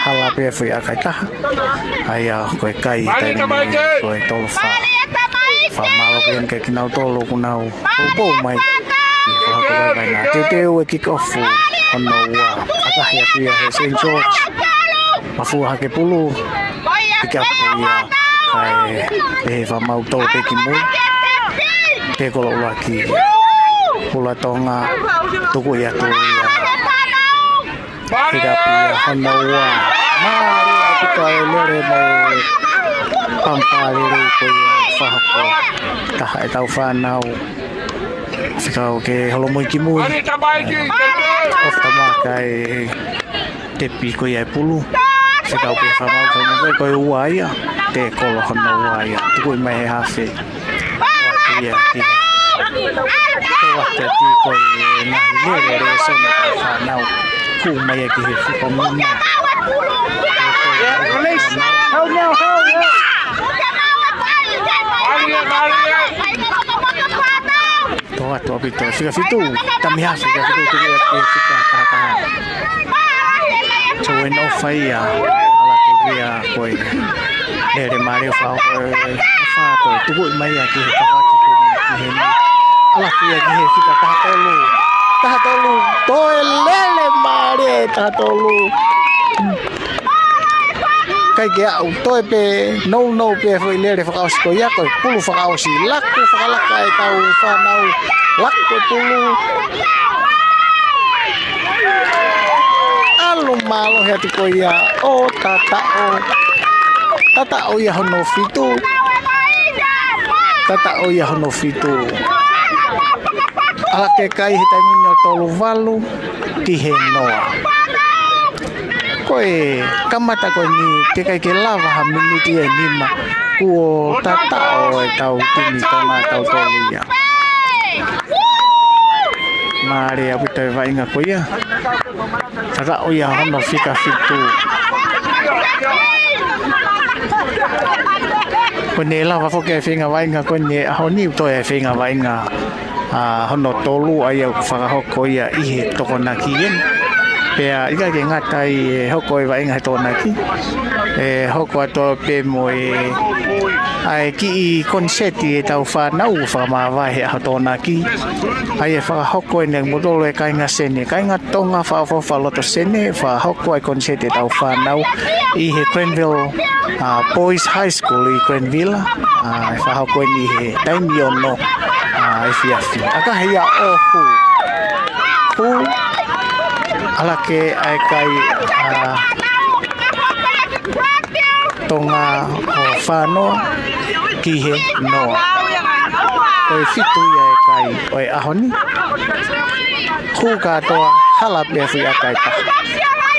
Hala pē foʻi ʻaka ʻe taha. ʻA ia ko e kai he taimi ni, ko e tolu fā. Fakamālō pē eni kiate kinautolu ʻoku nau poupou mai ʻi he fakahoko e vaʻinga. Teuteu e kick off hono ua. ʻAkahi atu ia he Saint George. Mafua hake pulu. Pick up ia. Kae pehē fakamaau tō pē ki mui. Tekolo ʻuluaki. Pula Tonga. Tuku ia, tuku ia. Pick up ia hono ua. Mālō ʻaupito e lele mo e pampa lele ko ia fakahoko. Taha e tau fānau. Fekau ke holomui ki mui. Off the mark ʻa e tepi ko ia e pulu. Fekau ke fakamaau, fakamaau ko e ua ia. Tekolo hono ua ia. Tukuʻi mai he hafe. Ia, ia. Ko ua te ti ko e ngaahi lele lele sone ʻa e fānau. Kū mai ia ki he fuka muna. Release. Hold now, hold now. Tō atu ʻaupito, fika fitu, tamihafe, fika fitu, tuku ia ki he fika taha taha. Toe ʻi ai e ofa ia, ʻalu atu ia ko e lele mālie ʻo fā, ko e fā, ko e tukuʻi mai ia ki he kavaki ko eni, ki heni. ʻAlu atu ia ki he fika taha tolu. Taha tolu, toe lele mālie, taha tolu. ʻIkai ke aʻu, toe pē nounou pē foʻi lele fakaʻosi ko ia, ko e pulu fakaʻosi, laku fakalaka e tau fānau, laku e pulu. ʻAlu mālohi atu ko ia ʻo tataʻo. Tataʻo ia hono fitu. Tataʻo ia hono fitu. ʻAlu ke kai he taimi ni ʻo tolu valu ki he noa. Ko e kamata ko eni, teʻeki ai ke lava ha miniti ʻe nima kuo tataʻo e tau timi Tonga tau tolu ia. Mālie ʻaupito e vaʻinga ko ia. Tataʻo ia hono fika fitu. Ko ʻene lava foki e feinga vaʻinga ko eni ʻaho ni, toe e feinga vaʻinga ʻa hono tolu, ʻa ia ʻoku fakahoko ia ʻi he Tokonaki eni. Pea ʻikai ke ngata ai e hoko e vaʻinga he Tokonaki, ʻe hoko atu pē mo e, ʻa e kiʻi koniseti e tau fānau ʻoku fakamāvae he ʻaho Tokonaki. ʻA ia ʻe fakahoko eni ʻe kimoutolu e kāinga Sene, kāinga Tonga fakaʻofoʻofa loto Sene, fakahoko e koniseti e tau fānau ʻi he Granville, ʻa, Boys High School ʻi Granville, ʻa, ʻe fakahoko eni he taimi ono, ʻa, efiafi. ʻAkahi ia ʻo hū. Hū, ʻalu ke ʻai kai, ʻa, Tonga ʻo fā noa ki he noa. Ko e fitu ia e kai ʻo e ʻaho ni. Hū kātoa, hala pē foʻi ʻaka ʻe taha.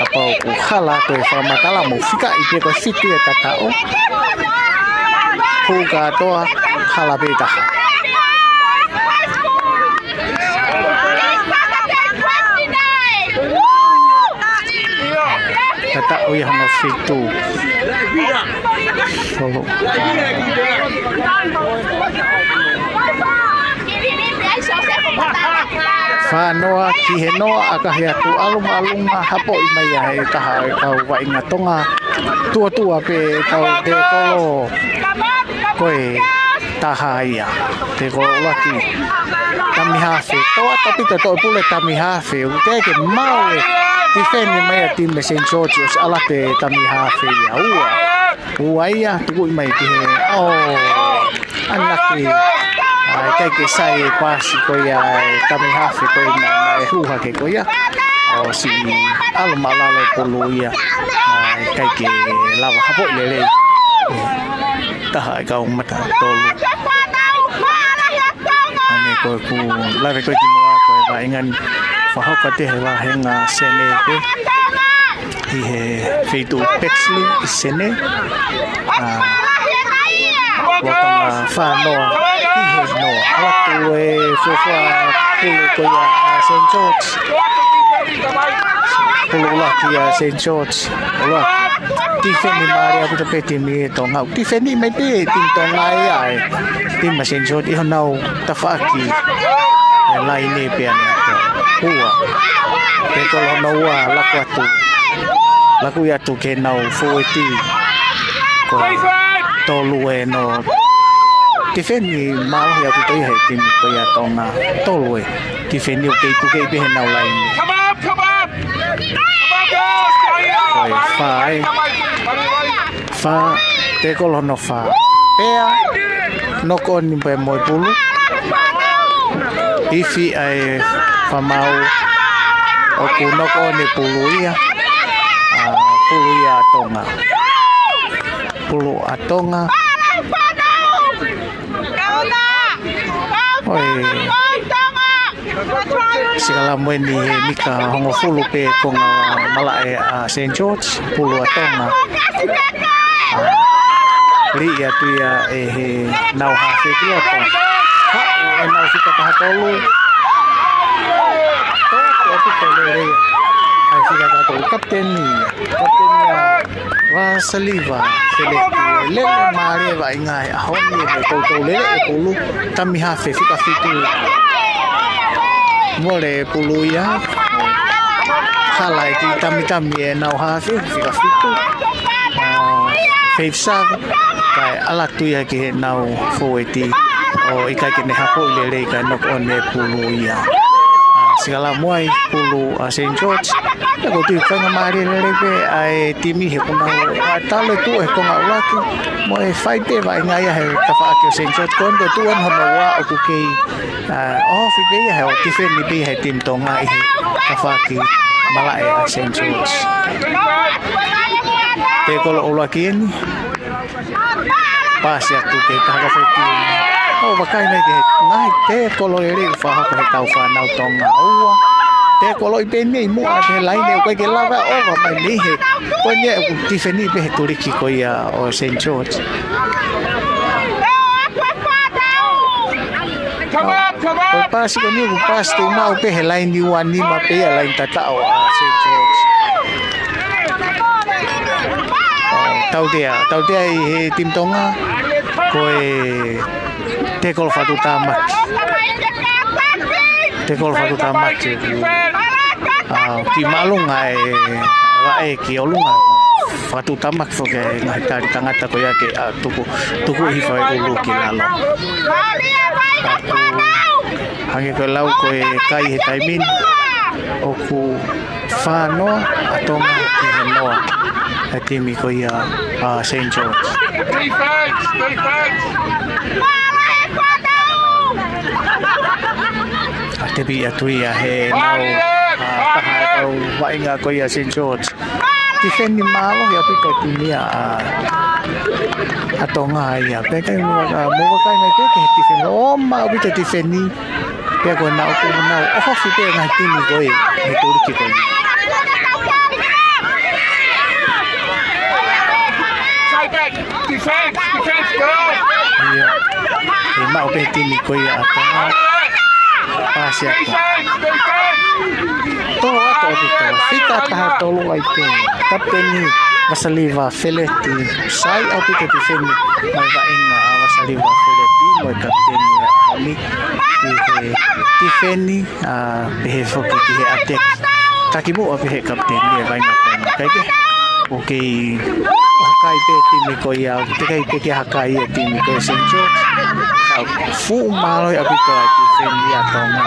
Kapau ʻoku hala atu e fakamatala mo fikaʻi pē ko e fitu ia tataʻo. Hū kātoa, hala pē taha. Tataʻo ia hono fitu. Solo. Fā noa ki he noa, ʻakahi atu, ʻalunga, ʻalunga, hapoʻi mai ia he taha e kau vaʻinga Tonga. Tuʻa tuʻa pē tau tekolo. Ko e taha ia. Tekolo ʻuluaki. Tami hafe. Tō atu ʻaupito e toe pule tami hafe. ʻOku teʻeki ke maʻu e tifeni mai ʻa e timi Saint George, ʻosi ʻalu atu e tami hafe ia. Ua. Ua ia, tukuʻi mai ki he. ʻO. ʻAnaki. ʻA, ʻikai ke sai e paasi ko ia e tami hafe ko ia naʻe hū hake ko ia. ʻOsi ʻalu mālalo e pulu ia. ʻA, ʻikai ke lava hapoʻi lelei. Taha e kau mata tolu. ʻAne Ko ʻeku lave ko ē kimuʻa ko e vaʻinga ni fakahoko atu he vāhenga Senē pē ʻi he feituʻu Bexley ʻi Senē. ʻA, ua Tonga fā noa ki he noa. ʻAlu atu e fuofua pulu ko ia ʻa Saint George. Pulu ʻuluaki ʻa Saint George. ʻUluaki. Tifeni mālie ʻaupito pē timi ʻa Tonga. Tifeni mai pē timi Tonga ia ʻe timi ʻa Saint George ʻi honau tafaʻaki e laine pea ne ʻato. Ua. Tekolo hono ua, laku atu. Laku ia atu ke nau fōueti. Ko e tolu ē nō. Tifeni mālohi ʻaupito ia he timi ko ia Tonga. Tolu ē. Tifeni ʻoku kei puke pē he nau laine. Come up, come up! Ko e fā ē. Fā, tekolo hono fā. Pea, knock on pē mo e pulu. Ifi ai fāmau ʻoku knock on e pulu ia. ʻA, pulu ia ʻa Tonga. Pulu ʻa Tonga. ʻOi. Sikalamu eni he mita hongofulu pē konga malaʻe ʻa Saint George, pulu ʻa Tonga. ʻA, liʻi atu ia ʻe he nau hafe ki loto. Haʻu e nau fika taha tolu. Tō, tō, tō, tō, lele. ʻAi fika taha tolu, kapiteni. Kapiteni ʻa Vasaliva, Feleti, lele mālie vaʻinga he ʻaho ni he toutou lele e pulu, tami hafe fika fitu. Mole e pulu ia. Hala e kiʻi tamitami e nau hafe, fika fitu. ʻA, Faith Sava, kae ʻalu atu ia ki he nau fōueti. ʻO ʻikai ke ne hapoʻi lelei kae knock on e pulu ia. ʻA, sikalamu ai pulu ʻa Saint George. Pea ko e tui faingamālie lelei pē ʻa e timi he kuo nau ʻa talo e tuʻu he konga ʻuluaki. Mo e fai pē vaʻinga ia he tafaʻaki ʻo Saint George. Ko eni ko e tuʻu eni hono ua ʻoku kei, ʻa, ʻohofi pē ia he ʻo tifeni pē ia he timi Tonga ʻi he tafaʻaki malaʻe ʻa Saint George. Tekolo ʻuluaki eni. Pasi atu ke taha ka feti. ʻO vakai mai ke he ngaahi tekolo lelei ʻoku fakahoko he tau fānau Tonga ua. Tekolo ʻi pē mei muʻa he laine ʻoku ʻikai ke lava ʻova mai mei he. Ko eni ʻoku tifeni pē he tuliki ko ia ʻo Saint George. Come up, come up! Ko e pasi ko eni ʻoku pasi tuʻu maʻu pē he laini ua nima pē ia laini tataʻo ʻa Saint George. ʻO, tautea, tautea ʻi he timi Tonga, ko e tekolo fakatuʻutāmaki. Tekolo fakatuʻutāmaki, ʻa, ki māʻolunga e vaʻe ki ʻolunga. Fakatuʻutāmaki foki e ngaahi tali tangata ko ia ke, ʻa, tuku, tuku hifo e ʻulu ki lalo. Hangē ko e lau ko e kai he taimi ni, ʻoku fā noa ʻa Tonga ki he noa e timi ko ia ʻa Saint George. Defense! Defense! ʻA, tepi atu ia he nau, ʻa, taha e kau vaʻinga ko ia Saint George. Tifeni mālohi ʻaupito timi ia ʻa, ʻa Tonga ia. Pea kai mo, ʻa, mo vakai mai pē ke he tifeni. ʻO maʻu ʻaupito tifeni. Pea ko e nau ko e nau ʻohofi pē ngaahi timi ko ē he tuliki ko ē. Defense, defense, go! Ia. ʻE maʻu pē timi ko ia ʻa Tonga. Pasi atu. Defense, defense! Tō atu ʻaupito. Fika taha tolu ai pē. Kapiteni Vasaliva Feleti. Sai ʻaupito tifeni. Mai vaʻinga ʻa Vasaliva Feleti. Mai kapiteni ʻa Ani. ʻI he tifeni. ʻA, pehē foki ki he ʻateki. Taki muʻa pē he kapiteni e vaʻinga ko eni. Kai ke. ʻOku kei ʻohofi pē timi ko ia. ʻOku teʻeki ai pē ke ʻohofi e timi ko ia Saint George. ʻA, fuʻu mālohi ʻaupito ʻa e tifeni ʻa Tonga.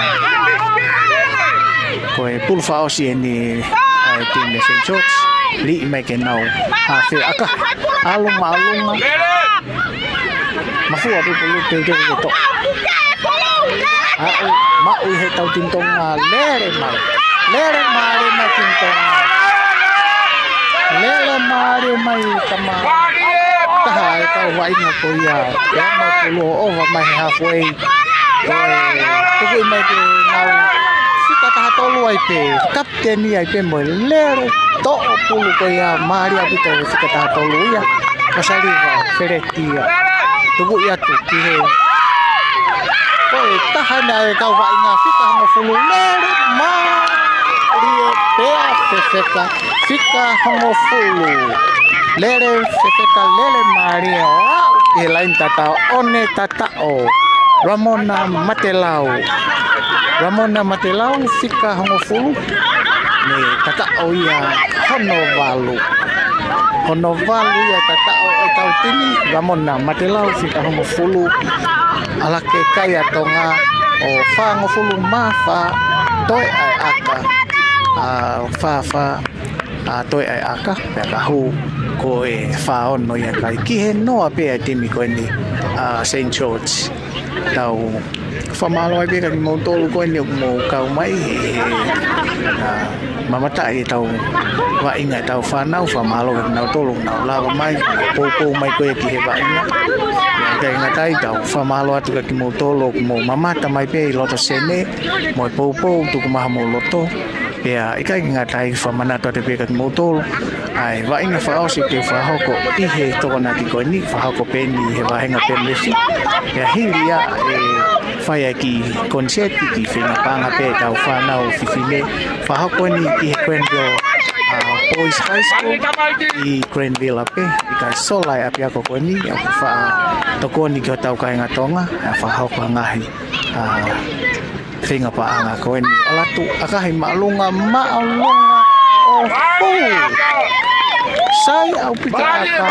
Ko e pulu fakaʻosi eni ʻa e timi Saint George. Liʻi mai ke nau. ʻA, fē aka. ʻAlu māʻolunga. Mafua pē pulu teuteu ke toʻo. ʻA, ʻo maʻu ʻe he tau timi Tonga lele mai. Lele mai, lele mai timi Tonga. Lele mai, lele mai tama. Taha e kau vaʻinga ko ia. Pea maʻu pulu ʻo ʻova mai he halfway. Ko e Tukuʻi mai ke nau fika taha tolu ai pē. Kapiteni ai pē mo e lele toʻo pulu ko ia, mālie ʻaupito e fika taha tolu ia. Vasaliva Feletia. Tukuʻi atu ki he, ko e taha ena e kau vaʻinga, fika hongofulu, lele mālie pea fefeka, fika hongofulu. Lele fefeka, lele mālie, ʻo aʻu ki he laine tataʻo, ʻo ne tataʻo. Ramona Matelau. Ramona Matelau, fika hongofulu. Ne tataʻo ia hono valu. Hono valu ia tataʻo ʻetau timi, Ramona Matelau, fika hongofulu. ʻAlake kai ʻa Tonga ʻo fāngofulu mā fā, toe ʻa e ʻaka. ʻA fā fā, ʻa toe ʻa e ʻaka, pea ka hū ko e fā ono ia kai ki he noa pē ʻa e timi ko eni, ʻa Saint George. Tau fakamālō ai pē kia kimoutolu ko eni ʻoku mou kau mai he, ʻa, mamataʻi ʻetau vaʻinga ʻetau fānau, fakamālō kia kinautolu ʻoku nau lava mai, poupou mai ko ē ki he vaʻinga. ʻIkai ngata ai, tau fakamālō atu kia kimoutolu ʻoku mou mamata mai pē ʻi loto Senē, mo e poupou tuku mai homou loto. Pea ʻikai ke ngata ai, fakamanatu atu pē kia kimoutolu ʻa e vaʻinga fakaʻosi te u fakahoko ʻi he Tokonaki ko eni, fakahoko pē eni he vāhenga Penrith. Pea hili ia ʻe fai ai e kiʻi koniseti, kiʻi feinga paʻanga pē ʻetau fānau fefine, fakahoko eni ʻi he Granville, ʻa, Boys High School ʻi Granville pē. ʻIkai sola e ʻapiako ko eni, ʻoku faʻa tokoni ki hotau kāinga Tonga, ʻa, fakahoko e ngaahi, ʻa, feinga paʻanga ko eni. ʻAlu atu ʻakahi māʻolunga, māʻolunga ʻo hū. Sai ʻaupito ʻa e ʻaka ʻa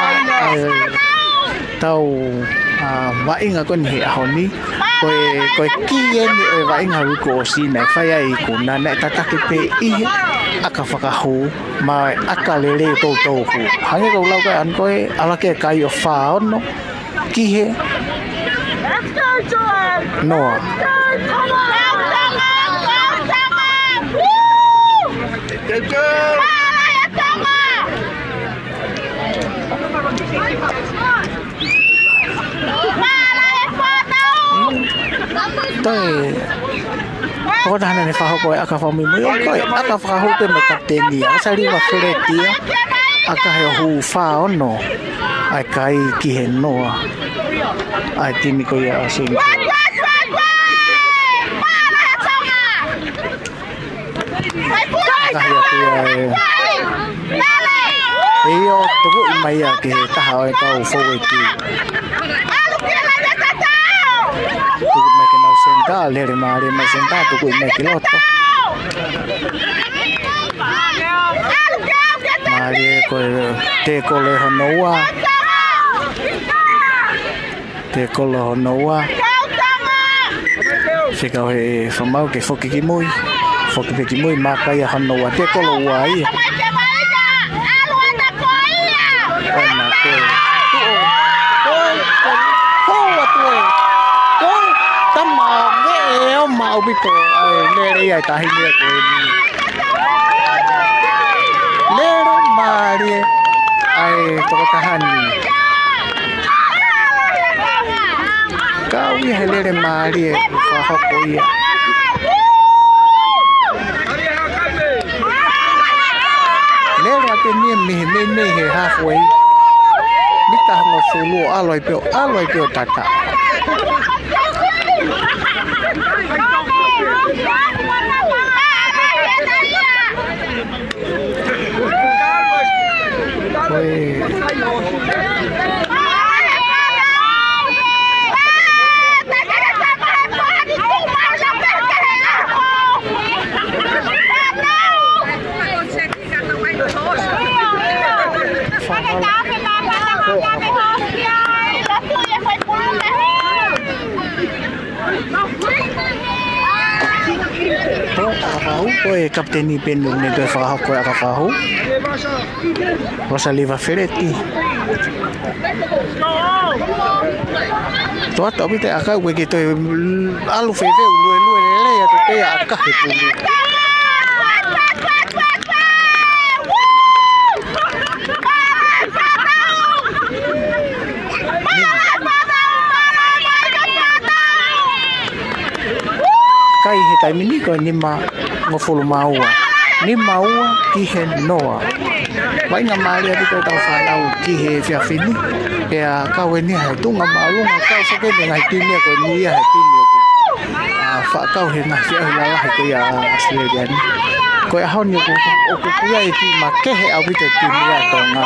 ʻetau, ʻa, vaʻinga ko eni he ʻaho ni. Ko e, ko e kī eni ʻo e vaʻinga uike kuo ʻosi naʻe fai ai e ikuna, naʻe tataki pē ʻi he ʻaka fakahū mo e ʻaka lelei toutou hū. Hangē ko ʻeku lau ko ē ʻanenai, ko e ʻAlake kai ʻo fā ono ki he noa. Toe, ko e taha naʻe fakahoko e ʻaka fakamuimui, ʻo ko e ʻaka fakahū pē mo e kapiteni ia, Vasaliva Feletia, ʻakahi ʻo hū fā ono ʻa e kai ki he noa ʻa e timi ko ia ʻa Saint George. ʻAkahi ʻaupito ia e, ʻio, tukuʻi mai ia ki he taha ʻo e kau foueki. Tuku mai ke nau senitā, lele mālie mai senitā, tukuʻi mai ki loto. Mālie ko e tekolo hono ua. Tekolo hono ua. Fekau he fakamaau ke foki ki mui. Foki pē ki mui, maka ia hono ua, tekolo ua ia. ʻAna ko e tuʻo. Ko e, ko e, ko e, ko e, tama veʻe ʻo maʻu ʻaupito, ʻa e lele ia ʻa e taʻahine ko eni. Lele mālie ʻa e tokotaha ni. Kau ia he lele mālie ʻoku fakahoko ia. Lele ʻa e temi mei he, mei, mei he halfway. Mita hongofulu ʻo ʻalu ai pē ʻo, ʻalu ai pē ʻo tata. Ko e. Ko e ʻaka fakahū, ko e kapiteni pē ʻoku ne toe fakahoko e ʻaka fakahū. Vasaliva Feleti. Toʻa atu ʻaupito e ʻaka, ʻoku ʻikai ke toe ʻalu fēfē, luelue lelei atu pē ʻa e ʻaka he pulu. Taimi ni ko e nimangofulu mā ua. Nima ua ki he noa. Vaʻinga mālie ʻaupito ʻetau fānau ki he efiafi ni. Pea kau eni he tuʻunga māʻolunga, kau foki eni he ngaahi timi ko eni ia he timi ʻoku, ʻa, faʻa kau he ngaahi feʻauhi lalahi ko ia ʻa ʻAositelēlia ni. Ko e ʻaho ni ʻoku, ʻoku, ʻoku ʻi ai e timi makehe ʻaupito e timi ʻa Tonga.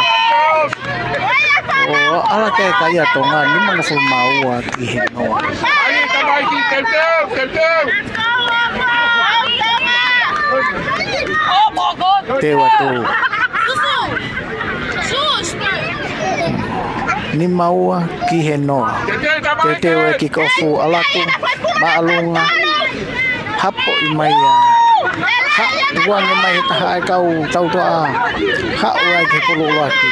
ʻO ʻAlakea kai ʻa Tonga, nimangofulu mā ua ki he noa. Teu atu. Nima ua ki he noa. Teuteu e kick off ʻa Laku, māʻolunga. Hapoʻi mai ia. Haʻu ange mai he taha ʻa e kau tautoʻa. Haʻu ai ki he pulu ʻuluaki.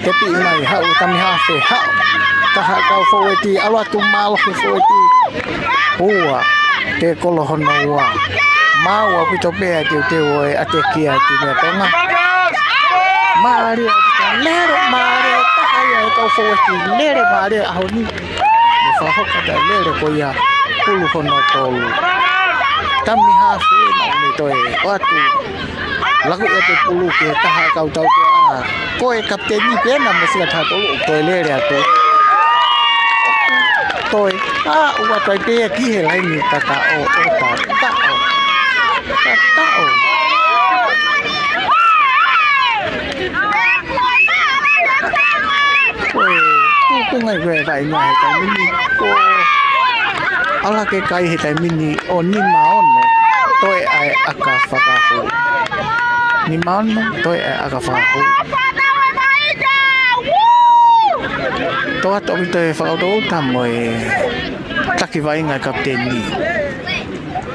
Tepiʻi mai, haʻu Tamihafe, haʻu. Taha ʻa e kau fōueti, ʻalu atu mālohi fōueti. Ua, tekolo hono ua. Maau ʻaupito pē ʻa e teuteu ʻo e ʻatekia ʻa e timi ʻa Tonga. Mālie ʻaupito, lele, mālie, taha ia ʻa e kau fōueti, lele, mālie ʻaho ni. Ne fakahoko atu e lele ko ia, pulu hono tolu. Tamihafe, naʻa ne toe ʻoatu. Laku ia e pulu ki he taha ʻa e kau tautoʻa. Ko e kapiteni pē ena mo e fika taha tolu ʻoku toe lele atu. Toe, ʻa, ʻoatu ai pē ia ki he laini tataʻo, ʻo tataʻo. Tataʻo. Ko e tuʻunga ia ko e vaʻinga he taimi ni. Ko ʻAlakekai he taimi ni ʻo nima ono, toe ʻa e ʻaka fakahū. Nima ono, toe ʻa e ʻaka fakahū. Toʻa atu ʻaupito e fakaʻutoʻuta mo e taki vaʻinga e kapiteni.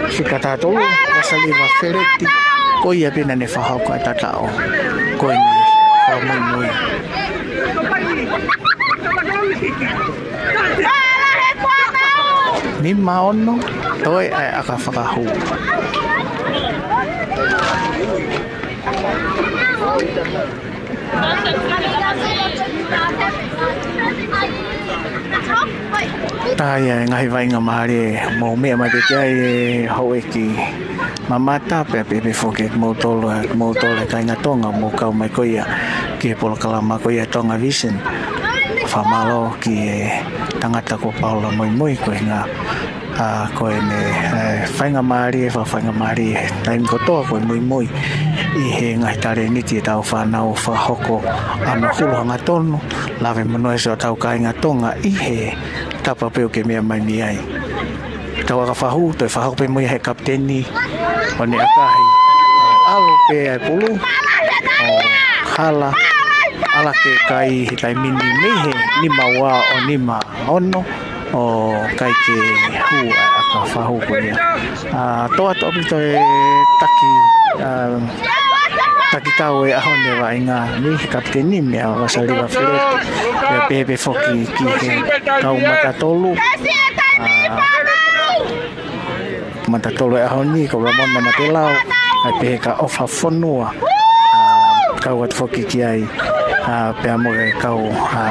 Fika taha tolu, Vasaliva Feleti, ko ia pē naʻa ne fakahoko e tataʻo. Ko eni, fakamuimui. Nima ono, toe ʻa e ʻaka fakahū. Tā ia e ngaahi vaʻinga mālie mou meʻa mai pē ki ai e houʻeiki Mamata, pea pehē pē foki kimoutolu, kimoutolu e kāinga Tonga, mou kau mai ko ia ki he polokalama ko ia Tonga Vision. Fakamālō ki he tangata ko Paula Muimui, ko e hinga, ʻa, ko ʻene, ʻe, faingamālie, fakafaingamālie he taimi kotoa ko e muimui ʻi he ngaahi talēniti ʻetau fānau fakahoko ʻa hono hulu hangatonu, lave mo e nōsesi ʻo hotau kāinga Tonga ʻi he tapa pē ʻoku ke meʻa mai mei ai. Tau ʻaka fakahū, toe fakahoko pē mo ia he kapiteni, ʻo ne ʻakahi, ʻalu pē ʻa e pulu, ʻo hala ʻAlakekai he taimi ni mei he nima ua ʻo nima ono, ʻo ʻikai ke hū ʻa e ʻaka fakahū ko ia. ʻA, toʻa atu ʻaupito e taki, ʻa, taki tau e ʻaho ni e vaʻinga mei he kapiteni meia Vasaliva Feleti, pea pehē pē foki ki he kau matatolu. ʻA, matatolu e ʻaho ni ko Ramona Matelao, ʻa e pehē kia ʻOfa Fonua. ʻA, kau atu foki ki ai, ʻa, pea mo e kau, ʻa,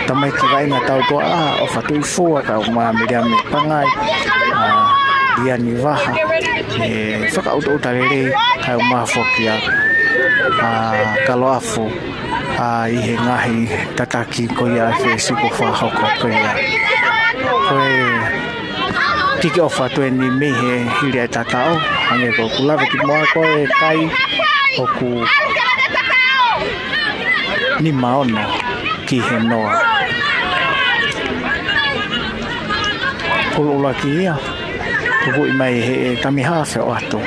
tamaiki vaʻinga tautoʻa, ʻa, ʻOfa Tuʻifua, kau mai Miriame Pangai, ʻa, Liani Vaha, e fakaʻutoʻuta lelei, kau mai foki ʻa, ʻa, Kaloafu, ʻa, ʻi he ngaahi tataki ko ia e fesipo fakahoko ko ia. Ko e kick-off atu eni mei he hili ʻa e tataʻo, hangē ko ʻeku lave kimuʻa ko e kai ʻoku nima ono ki he noa. Pulu ʻuluaki ia, tukuʻi mai he Tamihafe ʻo ʻoatu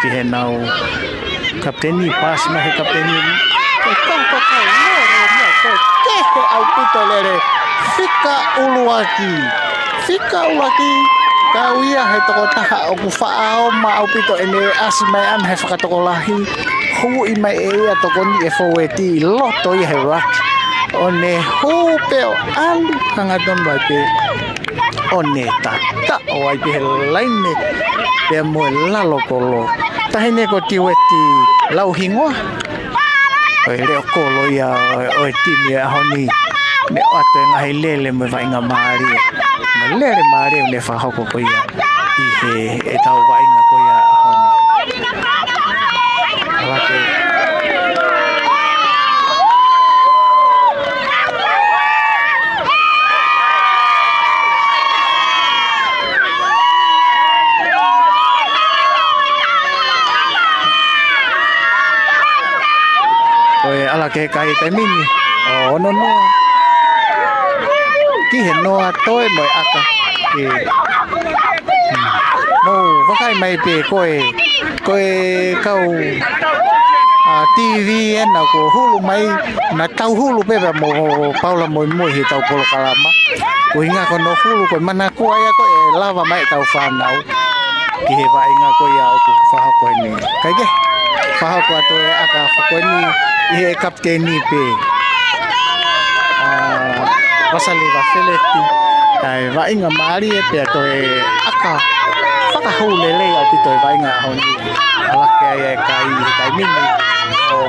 ki heʻenau kapiteni, paasi mai he kapiteni. Ko e kau, ko e kau, lele, lele, ko e kehe ʻaupito lele. Fika ʻuluaki. Fika ʻuluaki. Kau ia he tokotaha ʻoku faʻa ō mai ʻaupito ʻene ʻasi mai ʻana he fakatokolahi. Huʻi mai ʻe ia tokoni e fōueti ʻi loto ia he ruck. ʻO ne hū pē ʻo ʻalu hangatonu ai pē. ʻO ne tataʻo ai pē he laine pea mo e lalo kolo. Taʻahine ko Tiueti Lauhingoa. Ko e leʻo kolo ia ʻo e timi ʻo e ʻaho ni. Ne ʻoatu e ngaahi lele mo e vaʻinga mālie. Lele mālie ʻoku ne fakahoko ko ia ʻi he, ʻetau vaʻinga ko ia ʻaho ni. Ala ke. Ko e ala ke kai taimi ni ʻo ono noa ki he noa, toe mo e ʻaka. Ke mou vakai mai pē ko e, ko e kau, a, T V ena kuo hulu mai, naʻa tau hulu pē pea mo Paula Moimoi he ʻetau polokalama. Ko e ʻuhinga ko hono hulu ko e manakua ia ko e lava mai ʻetau fānau ki he vaʻinga ko ia ʻoku fakahoko eni. Kae kehe, fakahoko atu e ʻaka ko eni ʻi he kapiteni pē, a, Vasaliva Feleti. ʻA e vaʻinga mālie pea toe ʻaka fakahū lelei ʻaupito e vaʻinga ʻaho ni. Ala ke ai e kai ʻi he taimi ni ʻo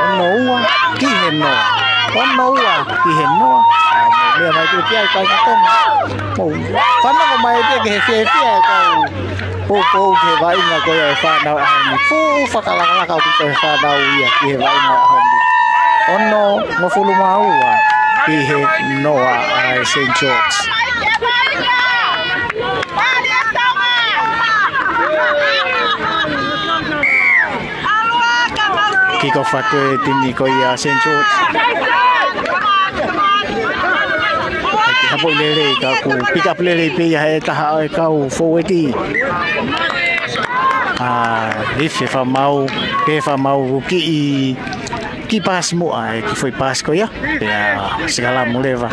ono ua ki he noa. Ono ua ki he noa. Lea mai pē ki ai kai ka tonu. Mou fanongo mai pē ki he fiefia e kau poupou ki he vaʻinga ko ia e fānau ʻaho ni. Fuʻu fakalakalaka ʻaupito e fānau ia ki he vaʻinga ʻaho ni. Onongofulu mā ua ki he noa ʻa e Saint George. Kick off atu e timi ko ia Saint George. Ke hapo lelei ka ʻoku pick up lelei pē ia he taha ʻo e kau fōueti. A, ifi e fakamaau, pē fakamaau ʻoku kiʻi, kiʻi paasi muʻa e kiʻi foʻi paasi ko ia. Pea sikalamu leva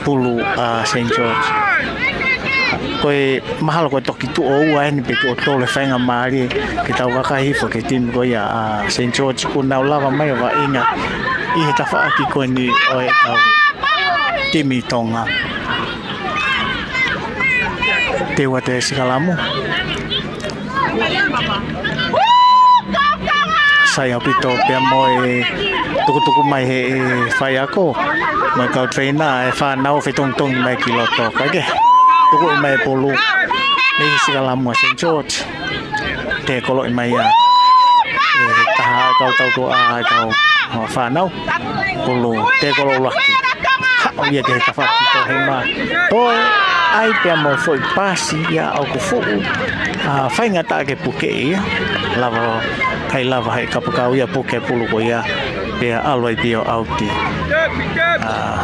pulu ʻa Saint George. Ko e mahalo ko e toki tuʻo ua eni pe tuʻo tolu e faingamālie ke tau vakai hifo ki he timi ko ia ʻa Saint George ʻoku nau lava mai ʻo vaʻinga ʻi he tafaʻaki ko eni ʻo e kau timi Tonga. Teu atu e sikalamu. Sai ʻaupito pea mo e tukutuku mai he, e faiako mo e kau trainer e fānau fetongitongi mai ki loto. Kae kehe, tukuʻi mai e pulu mei he sikalamu ʻa Saint George. Tēkoloʻi mai ia e taha e kau tautuʻa e kau fānau. Pulu tēkolo ʻuluaki. Haʻu ia ki he tafaʻaki tohima. Toe ʻai pea mo e foʻi paasi ia ʻoku fuʻu, a, faingataʻa ke puke ia. Lava, kai lava he kapakau ia puke pulu ko ia. Pea ʻalu ai pē ʻo ʻauti. A,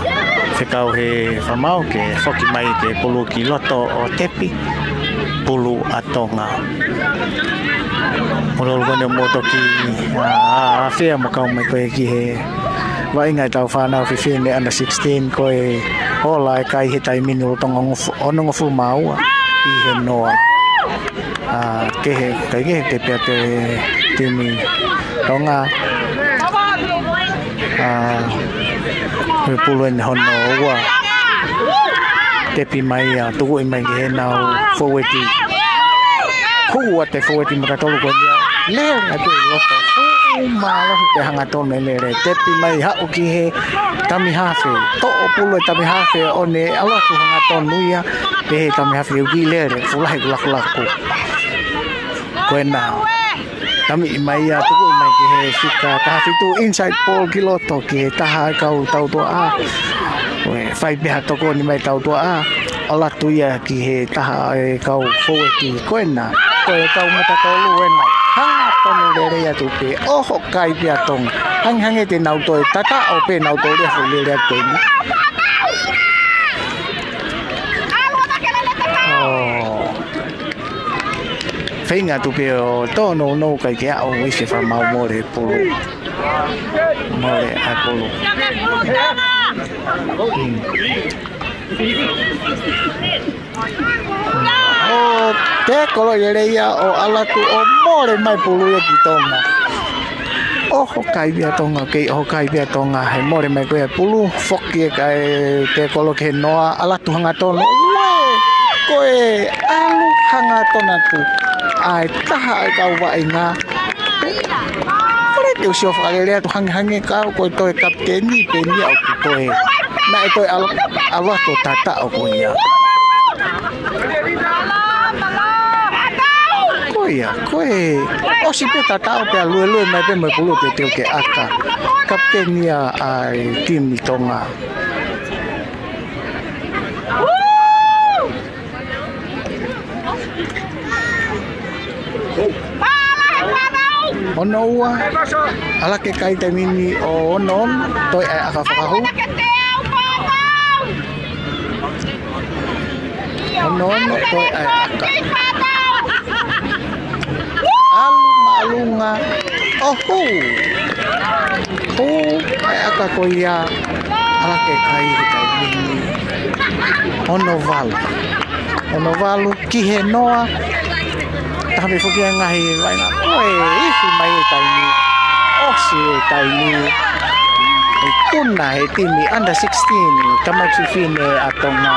fekau he fakamaau ke foki mai ke pulu ki loto ʻo tepi. Pulu ʻa Tonga. Mālō ʻaupito mou toki, a, a, afea mo kau mai ko ē ki he vaʻinga ʻetau fānau fefine under sixteen ko e ola e kai he taimi ni lolotonga onongofulu mā ua ki he noa. A, kehe, kai kehe ke pea te timi Tonga. A, ko e pulu eni hono ua. Tepi mai ia, tukuʻi mai ki heʻenau fōueti. Hū atu e fōueti matatolu ko ia. Lele atu ʻi loto. Fuʻu mālohi pē hangatonu e lele. Tepi mai haʻu ki he tamihafe. Toʻo pulu e tamihafe ʻo ne ʻalu atu hangatonu ia. Pehē tamihafe ʻoku kiʻi lele. Fuʻu lahi e lakulaku. Ko ena. Tamiʻi mai ia, tukuʻi mai ki he fika taha fitu inside ball ki loto ki he taha e kau tautuʻa. Ko e fai pē ha tokoni mai tautuʻa. ʻAlu atu ia ki he taha e kau fōueti ko ena. Ko e kau matatolu ena. Hangatonu lelei atu pē. ʻOho kai pē ʻa Tonga. Hangehangē te nau toe tataʻo pē nau toe lea foʻi lele atu ko eni. Oh. Feinga atu pē ʻo tōnounou kae ʻikai ke aʻu ʻi he fakamaau, mole pulu. Mole ʻa e pulu. Mm. ʻO tēkolo lelei ia ʻo ʻalu atu ʻo mole mai pulu ia ki Tonga. ʻOho kai pē ʻa Tonga, kei ʻoho kai pē ʻa Tonga, he mole mai ko ia e pulu, foki e kai tēkolo ki he noa, ʻalu atu hangatonu. Uē, ko e ʻalu hangatonu atu ʻa e taha e kau vaʻinga. Mole ke u sio fakalelei atu hangehangē kau ko e toe kapiteni, peni au ki toe. Naʻe toe ʻalu, ʻalu atu tataʻo ko ia. Ia, ko e ʻosi pē tatau pea luelue mai pē mo e pulu teuteu ke ʻaka. Kapiteni ia ʻa e timi Tonga. Ono ua, ʻAlakekai taimi ni ʻo ono ono, toe ʻai ʻaka fakahū. Ono ono, toe ʻai ʻaka. ʻAlu māʻolunga, ʻo hū. Hū, ʻai ʻaka ko ia, ʻAlakekai he taimi ni. Ono valu. Ono valu ki he noa. Taha pē foki ʻa e ngaahi vaʻinga. ʻOi, ifi mai e taimi. ʻOsi e taimi. ʻE tuna he timi under sixteen, tamaiki fefine ʻa Tonga.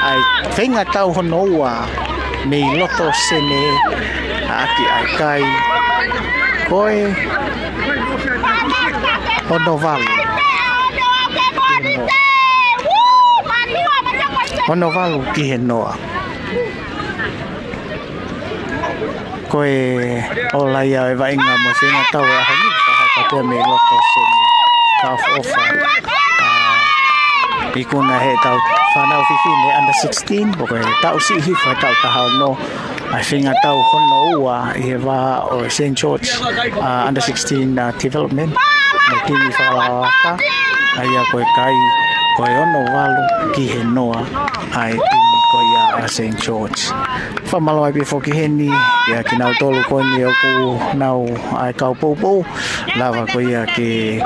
ʻAi, feinga tau hono ua. Mei loto sene ʻa ʻAlakekai. Ko e ono valu. Ono valu ki he noa. Ko e ola ia e vaʻinga mo e feinga tau e ʻaho ni, fakahoko pē mei loto sene. Ka ʻofa ʻofa. ʻA, ikuna he tau fānau fefine under sixteen, pea ko e taʻu siʻi hifo he taʻu taha ono, ʻa e feinga tau hono ua ʻi he vā ʻo Saint George, ʻa, under sixteen, ʻa, development. Mo e timi fakalaka, ʻa ia ko e kai, ko e ono valu ki he noa, ʻa e timi ko ia ʻa Saint George. Fakamālō ai pē foki heni, ia kinautolu ko eni ʻoku nau ʻai kau poupou, lava ko ia ke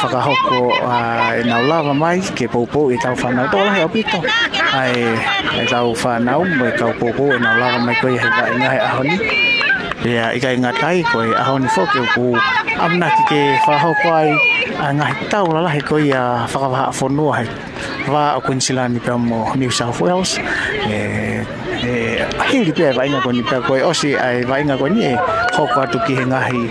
fakahoko, ʻa, ʻenau lava mai, ke poupou ʻetau fānau. Tokolahi ʻaupito ʻa e, ʻetau fānau mo e kau poupou ʻenau lava mai ko ia he vaʻinga he ʻaho ni. Pea ʻikai ngata ai ko e ʻaho ni foki ʻoku ʻamanaki ke fakahoko ai ʻa e ngaahi tau lalahi ko ia fakavahaʻafonua he vā ʻo Kuinisilani pea mo New South Wales. ʻE, ʻe, hili pē vaʻinga ko eni pea ko e ʻosi ʻa e vaʻinga ko eni ʻe hoko atu ki he ngaahi,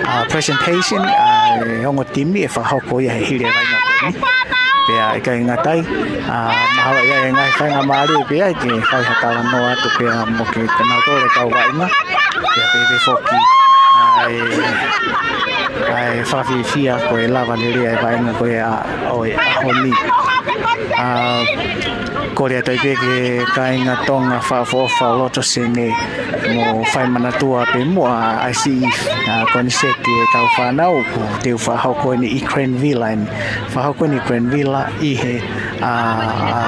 ʻa, presentation, ʻa e ongo timi ʻe fakahoko ia he hili e vaʻinga ko eni. Pea ʻikai ngata ai, ʻa, mahalo ia e ngaahi faingamālie pea ke fai ha talanoa atu pea mo kinautolu e kau vaʻinga. Pea pehē foki, ʻa e, ʻa e fakafiefia ko e lava lelei e vaʻinga ko ia ʻo e ʻaho ni. ʻA, kole atu ai pē ki he kāinga Tonga fakaʻofoʻofa loto sene mo fai manatua pē muʻa ʻa e siʻi, ʻa, koniseti ʻetau fānau ʻoku teu fakahoko eni ʻi Granville, ʻa e fakahoko eni ʻi Granville ʻi he, ʻa, ʻa,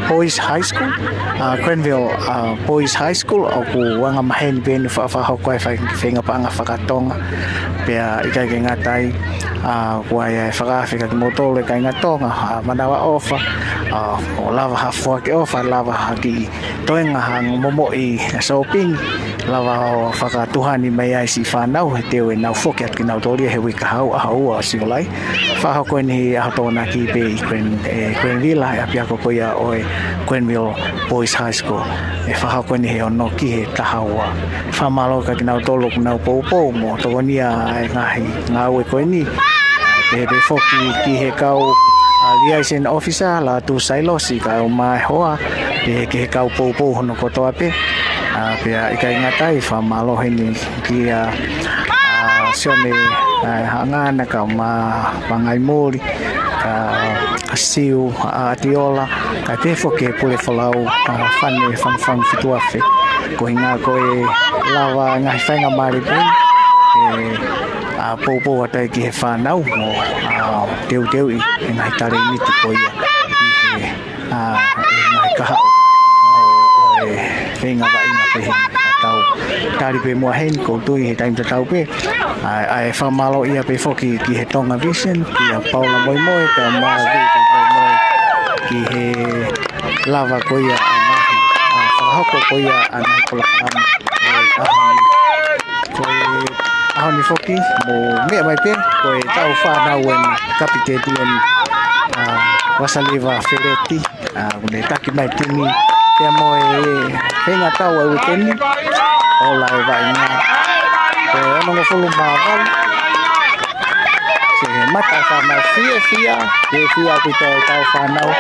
Boys High School, ʻa, Granville, ʻa, Boys High School, ʻoku anga maheni pē eni fa-, fakahoko ai fai-, feinga paʻanga fakatonga. Pea ʻikai ke ngata ai, ʻa, ko ia e fakaafe kia kimoutolu e kāinga Tonga, ʻa, manavaʻofa, ʻa, ʻo lava ha foaki ʻofa, lava ha kiʻi toenga ha momoʻi shopping, lava ʻo fakatuʻuhani mai ai siʻi fānau, he teu ʻenau foki atu kinautolu ia he uike kahaʻu, ʻaho ua ʻo Siulai. Fakahoko eni he ʻaho Tokonaki pē ʻi Gran-, ʻe, Granville, ʻa e ʻapiako ko ia ʻo e Granville Boys High School. ʻE fakahoko eni he ono ki he taha ua. Fakamālō kia kinautolu ʻoku nau poupou mo tokonia e ngaahi ngāue ko eni. Pehē pē foki ki he kau, ʻa, liaison officer, Lātū Sailosi, kae ʻumaʻā e hoa, pehē ki he kau poupou hono kotoa pē. ʻA, pea ʻikai ngata ai, fakamālō heni kia, ʻa, Sione, ʻa, Haʻangana kae ʻumaʻā Pangaimoli, ʻa, Siu, ʻa, ʻAtiola, kae pehē foki ki he pule folau, ʻa, Fane Fangufangu Fituafe. Ko e ʻuhinga ko e lava ngaahi faingamālie pē, ʻe, ʻa, poupou atu ai ki he fānau mo, ʻa, teuteuʻi e ngaahi talēniti ko ia ʻi he, ʻa, e ngaahi kahaʻu ʻo, ʻo e feinga vaʻinga pehē ni. ʻA, tau tali pē muʻa heni, ʻoku ou tui he taimi tatau pē. ʻA, ʻa e fakamālō ia pē foki ki he Tonga Vision, kia Paula Moemoe, kae ʻumaʻā Vivi Moemoe, ki he lava ko ia ʻa e ngaahi, ʻa, fakahoko ko ia ʻa e ngaahi polokalama ʻo e ʻaho ni. Ko e ʻaho ni foki, mou meʻa mai pē, ko ʻetau fānau eni, kapiteni eni, ʻa, Vasaliva Feleti, ʻa, ʻoku ne taki mai e timi, pea mo e feinga tau ʻa e uike ni, ola e vaʻinga, ko e onongofulu mā valu. Ke mata e fānau fiefia, fiefia ʻaupito ʻetau fānau.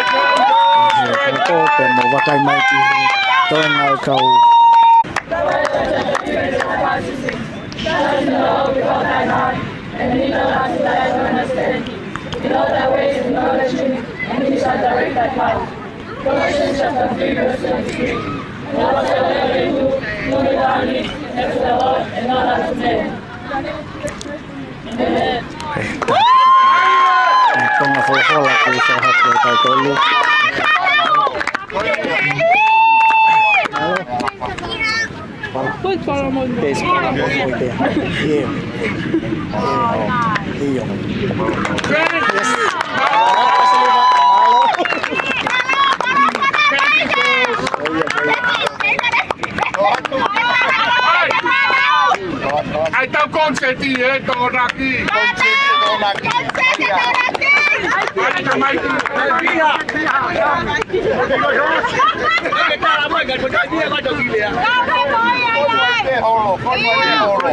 He koko, pea mou vakai mai ki he toenga ʻo e kau Trust in the Lord with all thine heart, and lean not unto thy own understanding. In all thy ways acknowledge him, and he shall direct thy path. Colossians chapter three, verse twenty-three. And whatsoever you do, do it heartily as to the Lord and not unto men. Amen. Ko e konga folofola kuo fakahoko ʻe he kau tolu. Yes. Yes. ʻAi, tau konseti, ē, Tokonaki. Konseti, Tokonaki. ʻAi, tamai. Holo, holo, holo.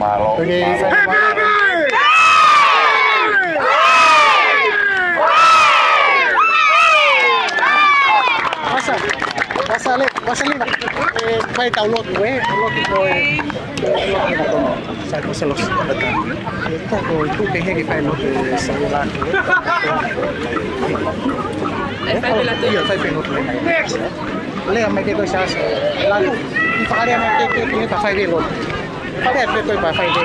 Mālō, mālō. Vasa, vasa le, vasa le, ē, fai tau lotu, ē, lotu ko e, lotu ko e, sa ko se losi. Ē, ka ko e tuʻu pē heni fai lotu, ē, sa la. Ē, fai pē lotu. Ia, fai pē lotu. Lea mai ke ko sa sa. La, ʻi fakalea mai ke, ke, ke, ka fai pē lotu. Fale pē ko e pa fai pē.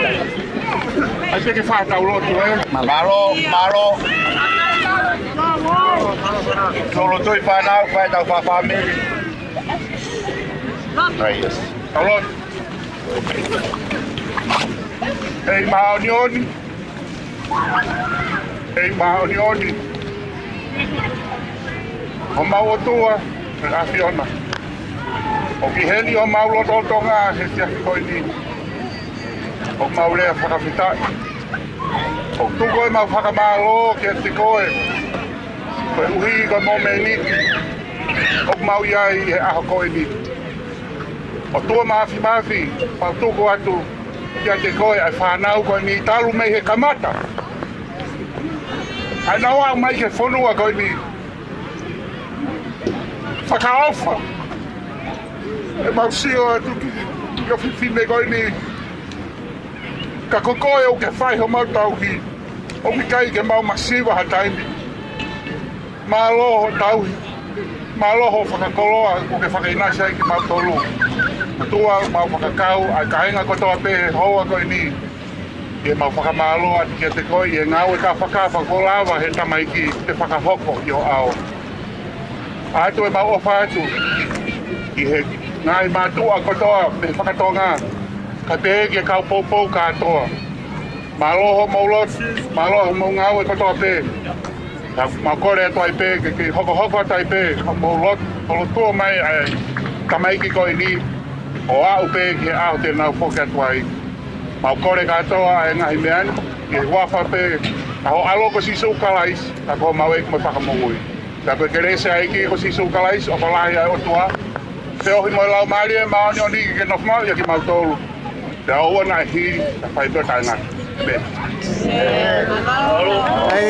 ʻAi pē ke fai tau lotu, ē. Mālō, mālō. Tau lotu ʻi fānau, fai tau fāmili. Praise. Tau lotu. ʻEiki māʻoniʻoni. ʻEiki māʻoniʻoni. Ko homau ʻOtua, ʻe ʻAfiona. ʻOku ʻi heni homau lotolotonga he efiafi ko eni. ʻOku mau lea fakafetaʻi. ʻOku tuku ʻemau fakamālō kiate koe. Koeʻuhi ko e momeniti ʻoku mau ʻi ai he ʻaho ko eni. ʻOtua Māfimafi, mau tuku atu kiate koe ʻa e fānau ko eni talu mei he kamata. ʻA ia naʻa nau aʻu mai ki he fonua ko eni. Fakaʻofa. ʻE mau sio atu ki, ki he fefine ko eni. Ka ko koe ʻoku ke fai homau tauhi. ʻOku ʻikai ke mau masiva ha taimi. Mālō hoʻo tauhi. Mālō hoʻo fakakoloa kuo ke fakaʻinasi ai kimautolu. ʻOtua, mau fakakau ʻa e kāinga kotoa pē he houa ko eni. ʻI heʻemau fakamālō atu kiate koe ʻi he ngāue kāfakafa kuo lava he tamaiki ke fakahoko ʻi ho ʻao. ʻAtu ʻemau ʻofa atu ki he ngaahi mātuʻa kotoa mei he fakatonga, kae pehē ki he kau poupou kātoa. Mālō hoʻomou lotu, mālō hoʻomou ngāue kotoa pē. Ka mau kole atu ai pē, ke, ke hokohoko atu ai pē, hoʻomou lotu, ʻo lotua mai ʻa e tamaiki ko eni, ʻo aʻu pē ki he ʻaho te nau foki atu ai. Mau kole kātoa ʻa e ngaahi meʻa ni, ʻi he huafa pē ʻa ho ʻAlo ko Sīsū Kalaisi, ʻa ko homau ʻEiki mo Fakamoʻui. Pea ko e kelesi ʻa e ʻEiki ko Sīsū Kalaisi, ʻofa lahi ʻa e ʻOtua, feohi mo e Laumālie Māʻoniʻoni ke nofo maʻu ʻia kimautolu. Pea ʻoua naʻa hili, pea fai pē ʻo taʻengata. Pē. ʻAi,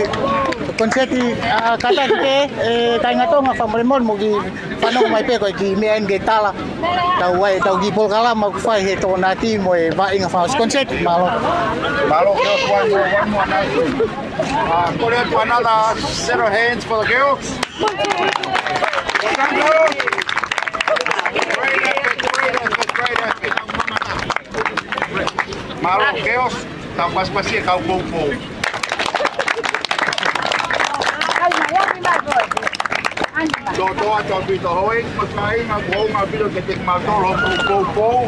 koniseti, ʻa, kātaki pē, ʻe, kāinga Tonga, fakamolemole mo kiʻi fanongo mai pē ko e kiʻi meʻa eni ke tala. Tau ʻai, tau kiʻi polokalama ʻoku fai he Tokonaki mo e vaʻinga fakaʻosi. Koniseti, mālō. Mālō, girls, one more, one more announcement. Uh, put up another set of hands for the girls. Great effort, great effort, great effort. Mālō, girls, tau pasipasi e kau poupou. Tōtōatu ʻaupito houʻeiki mo e kāinga, ʻoku ou ʻofa ʻaupito kiate kimautolu hoʻomou poupou.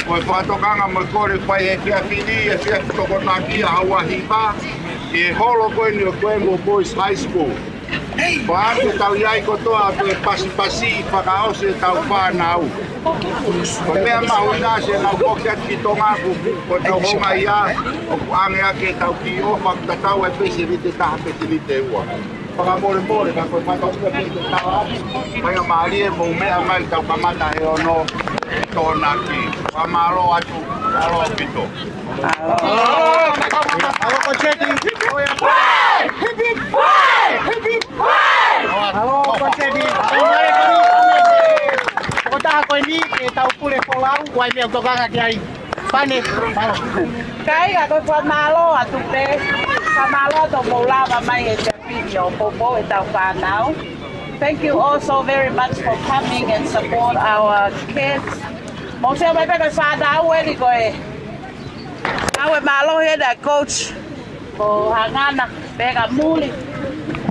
Ko e fakatokanga mo e kole fai he efiafi ni, efiafi Tokonaki ʻaho ua hiva, ʻi he holo ko eni ʻo e Glenville Boys High School. Pea ʻoku tau ʻi ai kotoa ʻo toe pasipasi fakaʻosi ʻetau fānau. Ko e meʻa mahuʻinga siʻenau foki atu ki Tonga, ko ʻetau houngaʻia, ʻoku ʻange ʻaki ʻetau kiʻi ʻofa, tatau ai pē seniti ʻe taha pe seniti ʻe ua. Fakamolemole, ka ko e fakaʻosi pē ke tau ʻai. Faingamālie mo meʻa mai, tau kamata he ono, Tokonaki. Fakamālō atu, mālō ʻaupito. Mālō, koniseti. Mālō, koniseti. Tokotaha ko eni, ʻe tau pule folau, ʻoku ʻi ai meʻa ʻoku tokanga ki ai. Pane, mālō. Kāinga, ko e fakamālō atu pē. Fakamālō atu hoʻomou lava mai he efiafi ni ʻo poupou ʻetau fānau. Thank you all so very much for coming and support our kids. Mou sio mai pē ko e fānau eni ko e ʻAu e mālohi ʻa e coach ko Hangana Peka Muli.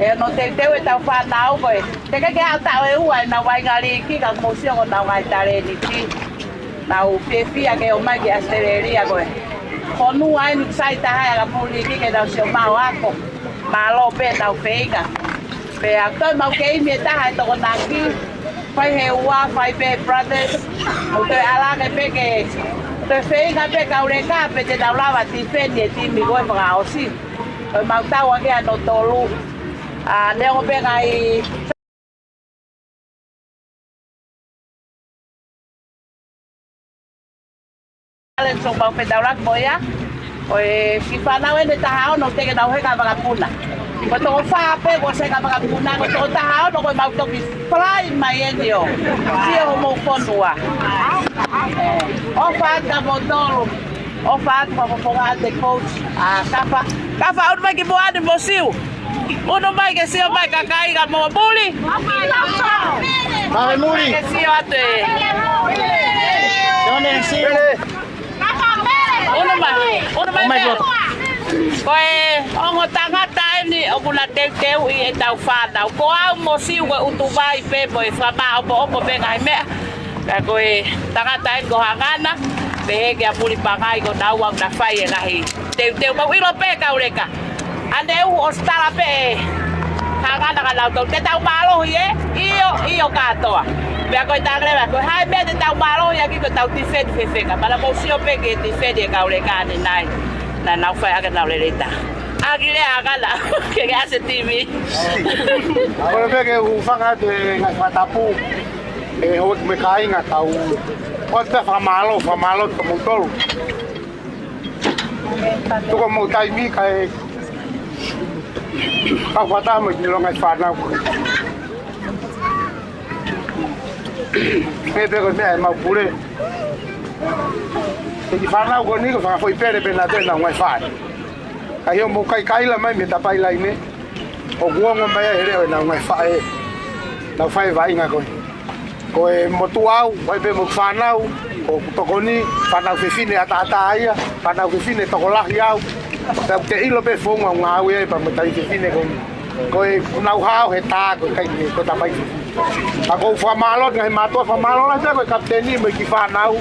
ʻE hono teuteu ʻetau fānau ko e teʻeki ke aʻu taʻu ʻe ua ʻenau vaʻinga liiki ka mou sio ko honau ngaahi talēniti. Nau fiefia ke ō mai ki ʻAositelēlia ko e fonua eni ʻoku sai taha ʻa e ʻapi liiki ke nau sio maʻu ako. Mālō pē ʻenau feinga. Pea ko ʻemau keimi ʻe taha ʻi Tokonaki, fai he ua, fai pē brothers, ʻo toe ʻalu ange pē ke toe feinga pē kau leka pē te nau lava tifeni e timi ko ē fakaʻosi. Ko ʻemau tau ange ʻa hono tolu. ʻA, neongo pē ngaahi challenge ʻoku mau fetaulaki mo ia. Ko e kiʻi fānau eni ʻe taha ono teʻeki ke nau heka vakapuna. Ko e toko fā pē kuo heka vakapuna, ko e toko taha ono ko ʻemau toki fly mai eni ʻo sio homou fonua. ʻOfa atu kia moutolu. ʻOfa atu fakafofonga atu e coach. ʻA, Kafa. Kafa, ʻunu mai ki muʻa ni mo sio. ʻUnu mai ke sio mai kakai ka mo Muli. Mālō Muli. Ke sio atu e. Sione, sio. ʻUnu mai. ʻUnu mai ʻUnu mai. Ko e ongo tangata eni ʻoku na teuteuʻi ʻetau fānau. Ko au mo sio ko e ʻutu vai pē mo e fakamaʻopoʻopo pē ngaahi meʻa. Ka ko e tangata eni ko Hangana, pehē kia Muli Pangai ko naua ʻoku na fai e ngaahi teuteu mau ʻilo pē kau leka. ʻAne u ʻosi tala pē ʻe Hangana kia nautolu, te tau mālohi ē, ʻio, ʻio kātoa. Pea ko e tangata leva, ko e hā e meʻa te tau mālohi ʻaki ko ʻetau tifeni fefeka. Pea na mou sio pē ki he tifeni e kau leka ʻanenai. Naʻa nau fai ʻaki ʻenau lelei taha. ʻAki lea Hangana, ke ke ʻasi e timi. Kole pē ke u hūfanga atu he ngaahi fakatapu. ʻE houʻeiki mo e kāinga tau. ʻOatu pē fakamālō, fakamālō kia moutolu. Tuku hoʻomou taimi kae kau fakataha mo e kiʻi longa e fānau. Pea pē ko e meʻa ʻemau pule. Ko e kiʻi fānau ko eni ko e fanga foʻi pele pē naʻa toe nau ngaahi faʻē. Ka ʻi hoʻomou kaikaila mai mei he tapaʻi laine. ʻOku ongo mai ai he leʻo ʻenau ngaahi faʻē. Nau fai e vaʻinga ko ē. Ko e motuʻa au, ʻai pē mo e fānau, ʻoku tokoni, fānau fefine ʻataʻatā ia, fānau fefine tokolahi au. Pea te ʻilo pē founga ʻoku ngāue ai pea mo e taimi fefine ko ē. Ko e nau hao he tā ko e kai ko e tapaʻi fefine. Ka ʻoku ou fakamālō, ngaahi mātuʻa fakamālō lahi pē ko e kapiteni mo e kiʻi fānau.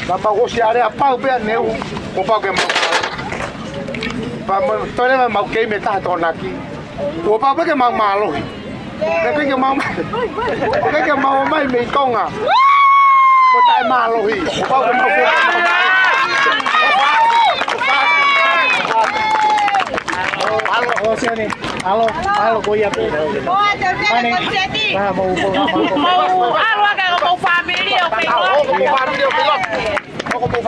Ka mau ʻosi ʻalea pau pē ʻaneu, kuo pau ke mau. Pea mo, toe leva mau keimi ʻe taha Tokonaki. Kuo pau pē ke mau mālohi. Pea ʻikai ke mau, pea ʻikai ke mau ō mai mei Tonga. Ko e taʻemālohi. Kuo pau ke mau fie. ʻAlo, ʻo Sione. ʻAlo, ʻalo ko ia pē. Pane. Pea mau ko, mau ko. Mau ʻalu ake ko homou fāmili ʻo pē. Ko homou fāmili ʻo pē.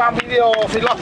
Family ʻo Filo.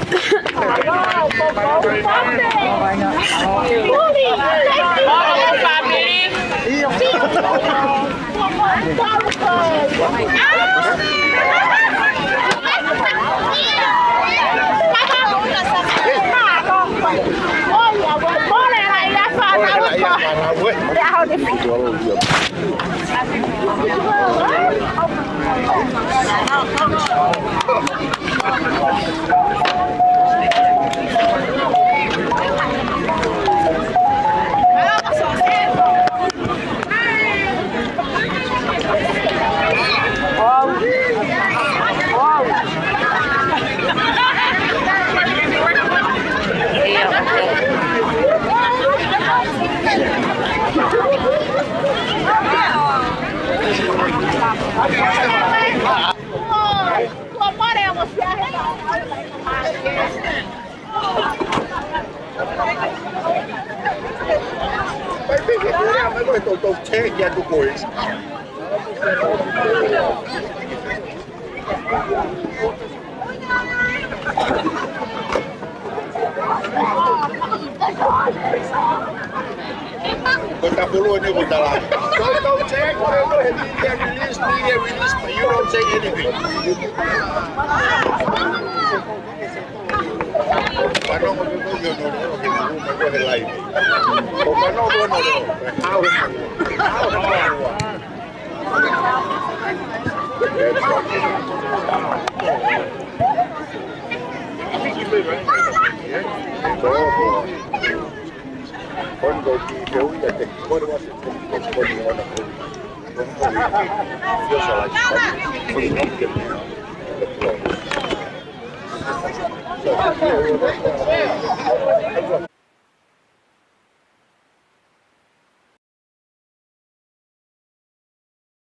Don't, don't take it, boys. Ko e tapolo eni ko e tala. Don't, don't take whatever he media release, media release, but you don't say anything. Fanongo pē ko e ongoongo ke mou maʻu he live. Ko e fanongo ko e ongoongo. How, how, how.